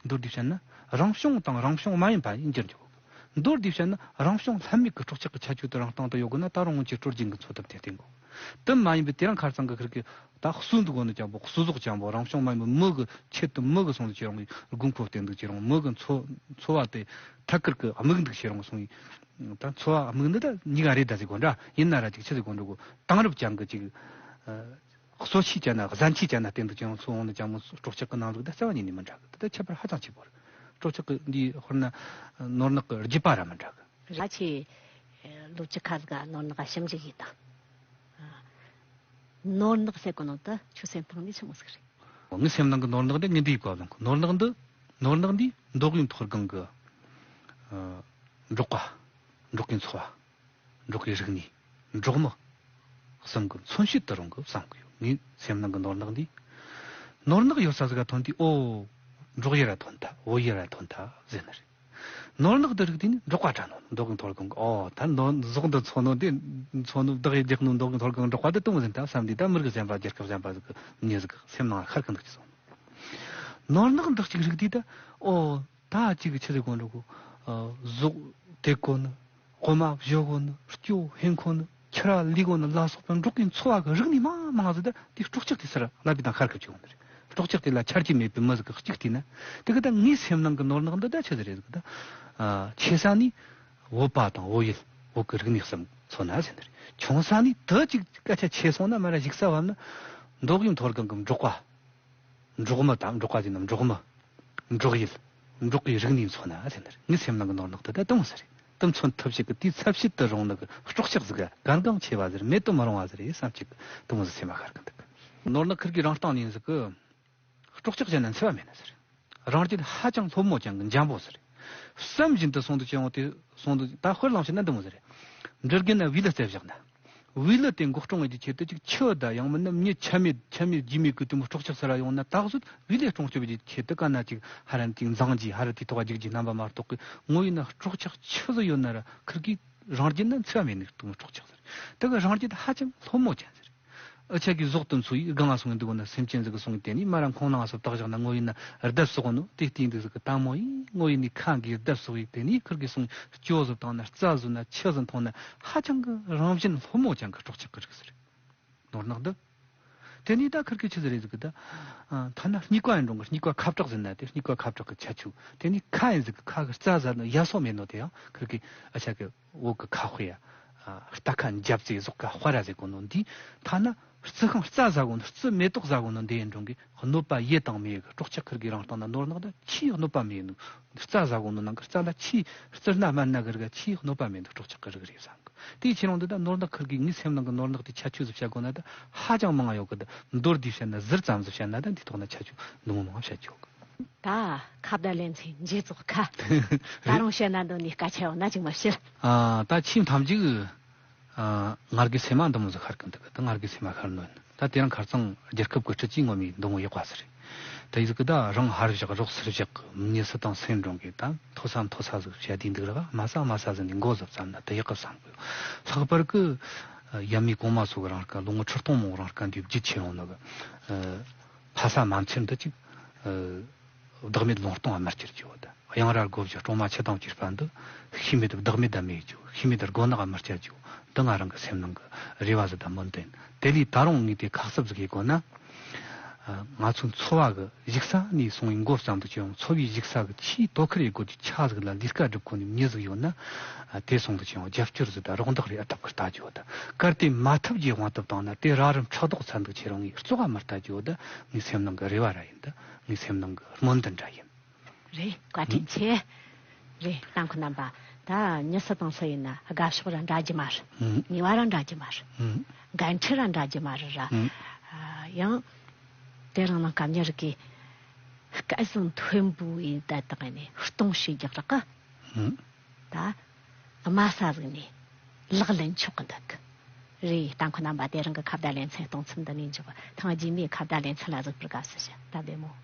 མདོར་བསྡུས་བཤད་ན་རང་བྱུང་དང་རང་བྱུང་མ་ཡིན་པ་ཡིན་འགྱུར་འགྱོ་གོ་གི། མདོར་བསྡུས་བཤད་ན་རང་བྱུང་ལྷད་མེད་ཀྱི་སྲོག་ཆགས་ཀྱི་ཁྱད་ཆོས་དེ་རང་སྟེང་དུ་ཡོད་དགོས་ན་ད་རུང་སྔོན་ཆད་སྲོལ་རྒྱུན་གྱི་འཚོ་ཐབས་དེ་བསྟེན་དགོས། དེ་མ་ཡིན་པའི་དེ་རིང་ཁ་སང་གི་ཁིར་གི་ད་གསོ་འདུག་གོ་ནི་ཅང་པོ་གསོ་ཟོག་ཅང་པོ་རང་བྱུང་མ་ཡིན་པའི་མི་གི་ཆེད་དུ་མི་གི་སོང་དུ་ཁྱེད་རང་གི་དགོས་མཁོ་བསྟེན་འདུག་ཁྱེད་རང་མི་གི་འཚོ་འཚོ་བ་དེ་ཐད་ཀར་གི་དམིགས་འདུག་ཁྱེད་རང་སོང་ཡིན། ད་འཚོ་བ་དམིགས་འདུག་ད་གཉིས་ཀ་རེད་ད་ཟེར་གོ་འདྲ་ཡིན་ན་ར་ཅིག་ཆི་ཟེར་གོ་འདྲ་གོ་དེང་རབས་ཅན་གི་ཅིག་གསོ་ཆས་ཅན་ན་གཟན་ཆས་ཅན་ན་བསྟེན་དུ་ཅང་ཚོ་འོང་ན་ཅང་མོ་སྲོག་ཆགས་ཀྱི་ནང་ལུགས་ད་རྩ་བ་ཉིད་ནས་མི་འདྲ་གི། ད་ཁྱད་པར་ཧ་ཅང་ཆེ་བོ་རེད། སྲོག་ཆགས་ཀྱི་འདིའི་དཔེར་ན་ནོར་ནག་གི་རྒྱུད་པ་ར་མི་འདྲ་གི། ར་ཆེ་ལོ་བཅུ་ཁ་ཟིག་ག་ནོར་ནག་ཞིབ་འཇུག་ཡིན་དང་། ནོར་ནག་ཟེར་གོ་ནོ་ད་ཆུ་སེམས་ཐང་ནས་ཆི་མོ་ཟིག་རེད། ངའི་སེམས་ནང་གི་ནོར་ནག་འདི་ཉིན་དུའི་བཀའ་བློན་གི་ནོར་ནག་འདི། ནོར་ནག་འདི་མདོ་དབུས་མཐོ་སྒང་གི་འབྲོག་པ། འབྲོག་གི་འཚོ་བ། འབྲོག་གི་རིག་གནས། འབྲོག་མི་གསུམ་གི་མཚོན་བྱེད་དུ་རུང་གི་བསམ་གི་ཡོད། ངའི་སེམས་ནང་གི་ནོར་ནག་འདི། ནོར་ནག་ཡོད་ས་ཟིག་ག་ཐོན་དུས་ཨོ། འབྲོག་ཡུལ་ར་ཐོན་ཐལ། བོད་ཡུལ་ར་ཐོན་ཐལ་ཟེར་ནི་རེད། ནོར་ནག་འདི་རིག་དུས་ནི་འབྲོག་པ་དྲན་ནོ། མདོ་དབུས་མཐོ་སྒང་གི་ཨོ་ད་ནོར་ཟོག་འདི་འཚོ་ནོ་དེ་འཚོ་ནོ་བདག་ཡི་རྒྱག་ནོ་མདོ་དབུས་མཐོ་སྒང་འབྲོག་པ་དེ་དུང་ཟིན་ད་བསམ་དུས་ད་མི་རིགས་གཞན་པ་རྒྱལ་ཁབ་གཞན་པ་ཟིག་གི་མྱི་ཟིག་གི་སེམས་ནང་ལ་ཤར་གི་འདུག་ཅི་སོང་། ནོར་ནག་འདི་གཅིག་རིག་དུས་ད་ཨོ། ད་གཅིག་གི་ཆི་ཟིག་གོ་འགྲོ་གོ། ཟོག་དེ་གོ་ནི། འོ་མ་བཞོ་གོ་ནི། སྐྱོ་ཧེན་གོ་ནི། ཁྱི་ར་ལི་གོ་ནི་ལ་སོགས་པའི་འབྲོག་གི་འཚོ་བ་གི་རིག་གནས་མང་མང་ཟིག་ད་དེ་སྲོག་ཆགས་དེ་སར་ལབ་པའི་དང་ཁར་ཁབ་ཅིག་ཡོང་ནི་རེད། སྲོག་ཆགས་དེ་ལ་ཆ་རྒྱུས་མེད་པའི་མི་ཟིག་གི་གཅིག་བལྟས་ན། དེ་གི་ད་ངའི་སེམས་ནང་གི་ནོར་ནག་འདི་ད་ཆི་ཟིག་རེད་ཟིག་ད། ཆེ་ས་ནི་བོད་པ་དང་བོད་ཡུལ་བོད་གི་རིག་གནས་གསུམ་མཚོན་ན་ཟེར་ནི་རེད། ཆུང་ས་ནི་ད་ཅིག་སྐད་ཆ་ཆེ་སོང་ན་མ་ར་གཞིག་ས་བབ་ན་མདོ་དབུས་མཐོ་སྒང་གི་འབྲོག་པ། འབྲོག་མི་དང་འབྲོག་པ་ཟེར་ན་འབྲོག་མི། འབྲོག་ཡུལ། འབྲོག་གི་རིག་གནས་མཚོན་ན་ཟེར་ནི་རེད། ངའི་སེམས་ནང་གི་ནོར་ནག་དེ་ད་དེ་མོ་ཟིག་རེད། དེ་མཚོན་ཐབས་ཤིག་གི་དེའི་ཚབ་བྱེད་དུ་རུང་ནི་གི་སྲོག་ཆགས་ཟིག་ག་གལ་འགངས་ཆེ་བ་ཟིག་རེད། མེད་དུ་མི་རུང་བ་ཟིག་རེད་བསམ་ཅིག་དེ་མོ་ཟིག་སེམས་མ་ཤར་གི་འདུག་ནོར་ནག་ཁིར་གི་རང་སྟེང་ནས་ཟིག་གི། སྲོག་ཆགས་གཞན་ན་འཚེ་བ་མེད་ནི་ཟིག་རེད། རང་རྒྱལ་ཧ་ཅང་སློབ་མོ་ཅན་གི་འཇམ་པོ་ཟིག་རེད། བསམ་བཞིན་དུ་སོང་དུ་ཅི་ཡོང་དེ་སོང་དུ་ད་དཔེར་བླངས་བྱས་ན་འདི་མོ་ཟིག་རེད། འབྲི་རྒན་ན་བི་ལི་རྩེ་བཞག་ན། བི་ལི་དེ་འགོག་སྲུང་བྱེད་ཀྱི་ཆེད་དུ་ཅིག་ཆུ་དང་ཡང་མིན་ན་མྱི་ཆ་མེད་ཆ་མེད་རྒྱུས་མེད་ཀྱི་དེ་མོ་སྲོག་ཆགས་ཟེར་ར་ཡོང་ན་ད་གཟོད་བི་ལི་སྲུང་སྐྱོབ་བྱེད་ཀྱི་ཆེད་དུ་ག་ན་ཅིག་ཧ་རན་ཅིག་འཛིང་རྒྱུ་ཧ་ར་དེ་ཐོག་རྒྱུག་རྒྱུ་རྣམ་པ་མ་གཏོགས་ཀྱི་ངོ་ཡིན་ན་སྲོག་ཆགས་ཆི་ཟིག་ཡོད་ན་ར་ཁིར་གི་རང་རྒྱལ་ན་འཚེ་བ་མེད་ནི་དེ་མོ་སྲོག་ཆགས་ཟེར། དེ་གི་རང་རྒྱལ་ཧ་ཅང་སློབ་མོ་ཅན་ཟེར། འུ་ཆ་གི་ཟོག་ཏུ་འཚོ་ཡི་སྒང་ང་སོང་ཡི་འདུག་ན་སེམས་ཅན་ཟིག་གི་སོང་ཡི་དེ་ནི་མ་ར་ཁོང་ནང་སོ་བཏགས་བཞག་ན་ངོ་ཡིན་ན་རྡབ་སོག་ནོ་དེ་སྟེང་འདུག་ཟིག་གི་དང་མོ་ཡིན་ངོ་ཡིན་ནི་ཁ་གི་རྡབ་སོག་ཡི་དེ་ནི་ཁིར་གི་སོང་སྐྱོ་ཟིག་བཏང་ན་རྩྭ་ཟོ་ན་ཆུ་ཟིག་འཐུང་ན་ཧ་ཅང་གི་རང་བཞིན་སློབ་མོ་ཅན་གི་སྲོག་ཆགས་གི་རིགས་ཟེར། ནོར་ནག་འདི། དེ་ནི་ད་ཁིར་གི་ཆི་ཟིག་རེད་ཟིག་གི་ད། ཐ་ན་སྙིགས་པ་ཡིན་རུང་གི་སྙིགས་པ་ཁ་བྲག་ཟིན་ན་དེ་སྙིགས་པ་ཁ་བྲག་གི་ཁྱད་ཆོས་དེ་ནི་ཁ་ཡིན་ཟིག་གི་ཁ་གི་རྩྭ་ཟ་ན་ཡ་སོག་མེད་ནོ་དེ་ཡང་ཁིར་གི་འུ་ཆ་གི་འོག་གི་ཁ་དཔེ་ཡ། རྟ་ཁ་འཇབ་ཙེ་ཟོག་ཁ་དཔའ་ར་ཟེར་གོ་ནོ་འདི། ཐ་ན་རྩི་ཤིང་རྩྭ་ཟ་གོ་ནོ་རྩི་མེ་ཏོག་ཟ་གོ་ནོ་འདི་ཡིན་རུང་གི་གནོད་པ་ཡེ་དང་མེད་གི་སྲོག་ཆགས་ཁིར་གི་རང་སྟེང་ན་ནོར་ནག་ད་ཆེས་གནོད་པ་མེད་ནོ། རྩྭ་ཟ་གོ་ནོ་ནང་གི་རྩྭ་ལ་ཆེས་རྩི་སྣ་སྨན་སྣ་གི་རིགས་ཆེས་གནོད་པ་མེད་ནོ་སྲོག་ཆགས་ཁིར་གི་རེད་བསམ་གི། དེའི་ཕྱིར་རང་འདི་ད་ནོར་ནག་ཁིར་གི་ངའི་སེམས་ནང་གི་ནོར་ནག་དེ་ཁྱད་ཆོས་ཟིག་བཤད་དགོས་ན་ད་ཧ་ཅང་མང་ང་ཡོད་གི། ད་མདོར་བསྡུས་བཤད་ན་ཟུར་ཙམ་ཟིག་བཤད་ན་ད་འདི་ཐོག་ན་ཁྱད་ཆོས་འདི་མོ་མང་བཤད་ཆོག་གི། ད་ཁ་བརྡ་ལེན་ཚེ་མཇལ་ཚོགས་ཁ། ད་རུང་བཤད་ན་འདོད་ནི་སྐད་ཆ་ཡོད་ན་ཅིག་མ་བཤད། ཨ། ད་ཆེས་མཐའ་མཇུག་ཨ། ང་རྒྱལ་སེམས་མ་འདི་མོ་ཟིག་ཤར་གི་འདུག་གི། ད་ང་རྒྱལ་སེམས་མ་ཤར་ནོ་ཡིན། ད་དེ་རིང་ཁ་རྩང་རྒྱལ་ཁབ་ཀྱི་སྲིད་ཇུས་ངོ་མའི་འདི་མོ་ཡག་པ་ཟིག་རེད། ད་ཡི་ཟིག་གི་ད་རང་ཧར་བཞག་རོགས་ཚུར་བཞག་གི་མྱི་སུ་དང་སུ་འགྲོ་གི་ད་མཐོ་ས་མཐོ་ས་ཟིག་བཤད་དུས་འདུག་ར་ག་དམའ་ས་དམའ་ས་ཟིག་ནས་མགོ་ཟིག་བརྩམས་ན་ད་ཡག་གི་བསམ་གི་ཡོད། ལྷག་པར་གི་ཡབ་མེས་གོང་མ་ཚོ་གི་རིང་སྐ་ལོ་ངོ་ཁྲི་སྟོང་མང་རིང་སྐ་འདི་བརྒྱུད་ཁྱེར་ཡོང་ནོ་གི། ཕ་ས་མ་མཆེད་འདི་གཅིག་བདག་མེད་ལུང་སྟོང་བ་མི་སྐྱུར་རྒྱུ་བོ་ད། གཡང་ར་སྒོ་བཞི་སྲུང་མ་ཆུ་དང་བཅས་པ་འདི། ཤེས་མེད་བདག་མེད་ད་མེད་རྒྱུ། ཤེས་མེད་སྒོ་ནག་མི་སྐྱུར་རྒྱུ། འདི་ང་རང་གི་སེམས་ནང་གི་རེ་བ་ཟིག་དང་སྨོན་འདུན། དེ་ལས་ད་རུང་ངས་དེ་ཁ་གསབ་ཟིག་ཡེད་དགོས་ན། ང་ཚོའི་འཚོ་བ་གི་གཞུག་ས་ནས་སོང་བའི་མགོ་བརྩམས་དུ་ཅི་ཡོང་འཚོ་བའི་གཞུག་ས་གི་ཆེས་དོ་ཁུར་ཡེད་དགོས་ཀྱི་ཆ་ཟིག་ལ་ལས་ཀ་སྒྲུབ་དགོས་ནི་མྱི་ཟིག་ཡོད་ན། དེ་སོང་དུ་ཅི་ཡོང་རྒྱབ་སྐྱོར་ཟིག་དང་རོགས་འདེགས་རེ་ཨ་ཐབས་ཀྱི་ལྟ་རྒྱུ་བོ་ད། གལ་ཏེ་མ་ཐུབ་རྒྱུའི་དབང་དུ་བཏང་ན་དེ་ར་རིམ་ཕྲག་དོག་ཚ་འདུག་ཁྱེད་རང་ངས་བཙོག་ག་མི་ལྟ་རྒྱུ་བོ་ད། ངའི་སེམས་ནང་གི་རེ་བ་ར་ཡིན་ད། ངའི་སེམས་ནང་གི་སྨོན་འདུན་ར་ཡིན། རེད། བཀའ་དྲིན་ཆེ། རེད། ལྟ་མཁན་རྣམ་པ། ད་མྱི་སུ་དང་སུ་ཡིན་ན་དགའ་ཕྱོགས་ར་འདྲ་རྒྱུ་མ་རེད། ཨང་། ནུས་པ་ར་འདྲ་རྒྱུ་མ་རེད། ཨང་། འགན་འཁྲི་ར་འདྲ་རྒྱུ་མ་རེད་ར། ཨང་། ཡང་། དེ་རིང་ནངས་ཀ་མྱི་རིགས་ཀྱི་སྐད་གསང་མཐོན་པོ་ཡིན་ད་དག་ནས་གཏོང་བྱེད་རྒྱག་རག་གི། ཨང་། ད་དམའ་ས་ཟིག་ནས་ལག་ལེན་ཆོག་གི་འདུག་གི། རེད། ལྟ་མཁན་རྣམ་པ་དེ་རིང་གི་ཁ་བརྡ་ལེ་ཚན་གཏོང་མཚམས་འདི་ནས་འཇོག་ཐེངས་རྗེས་མའི་ཁ་བརྡ་ལེ་ཚན་ལ་གཟིགས་པར་དགའ་བསུ་ཞུ། ད་བདེ་མོ།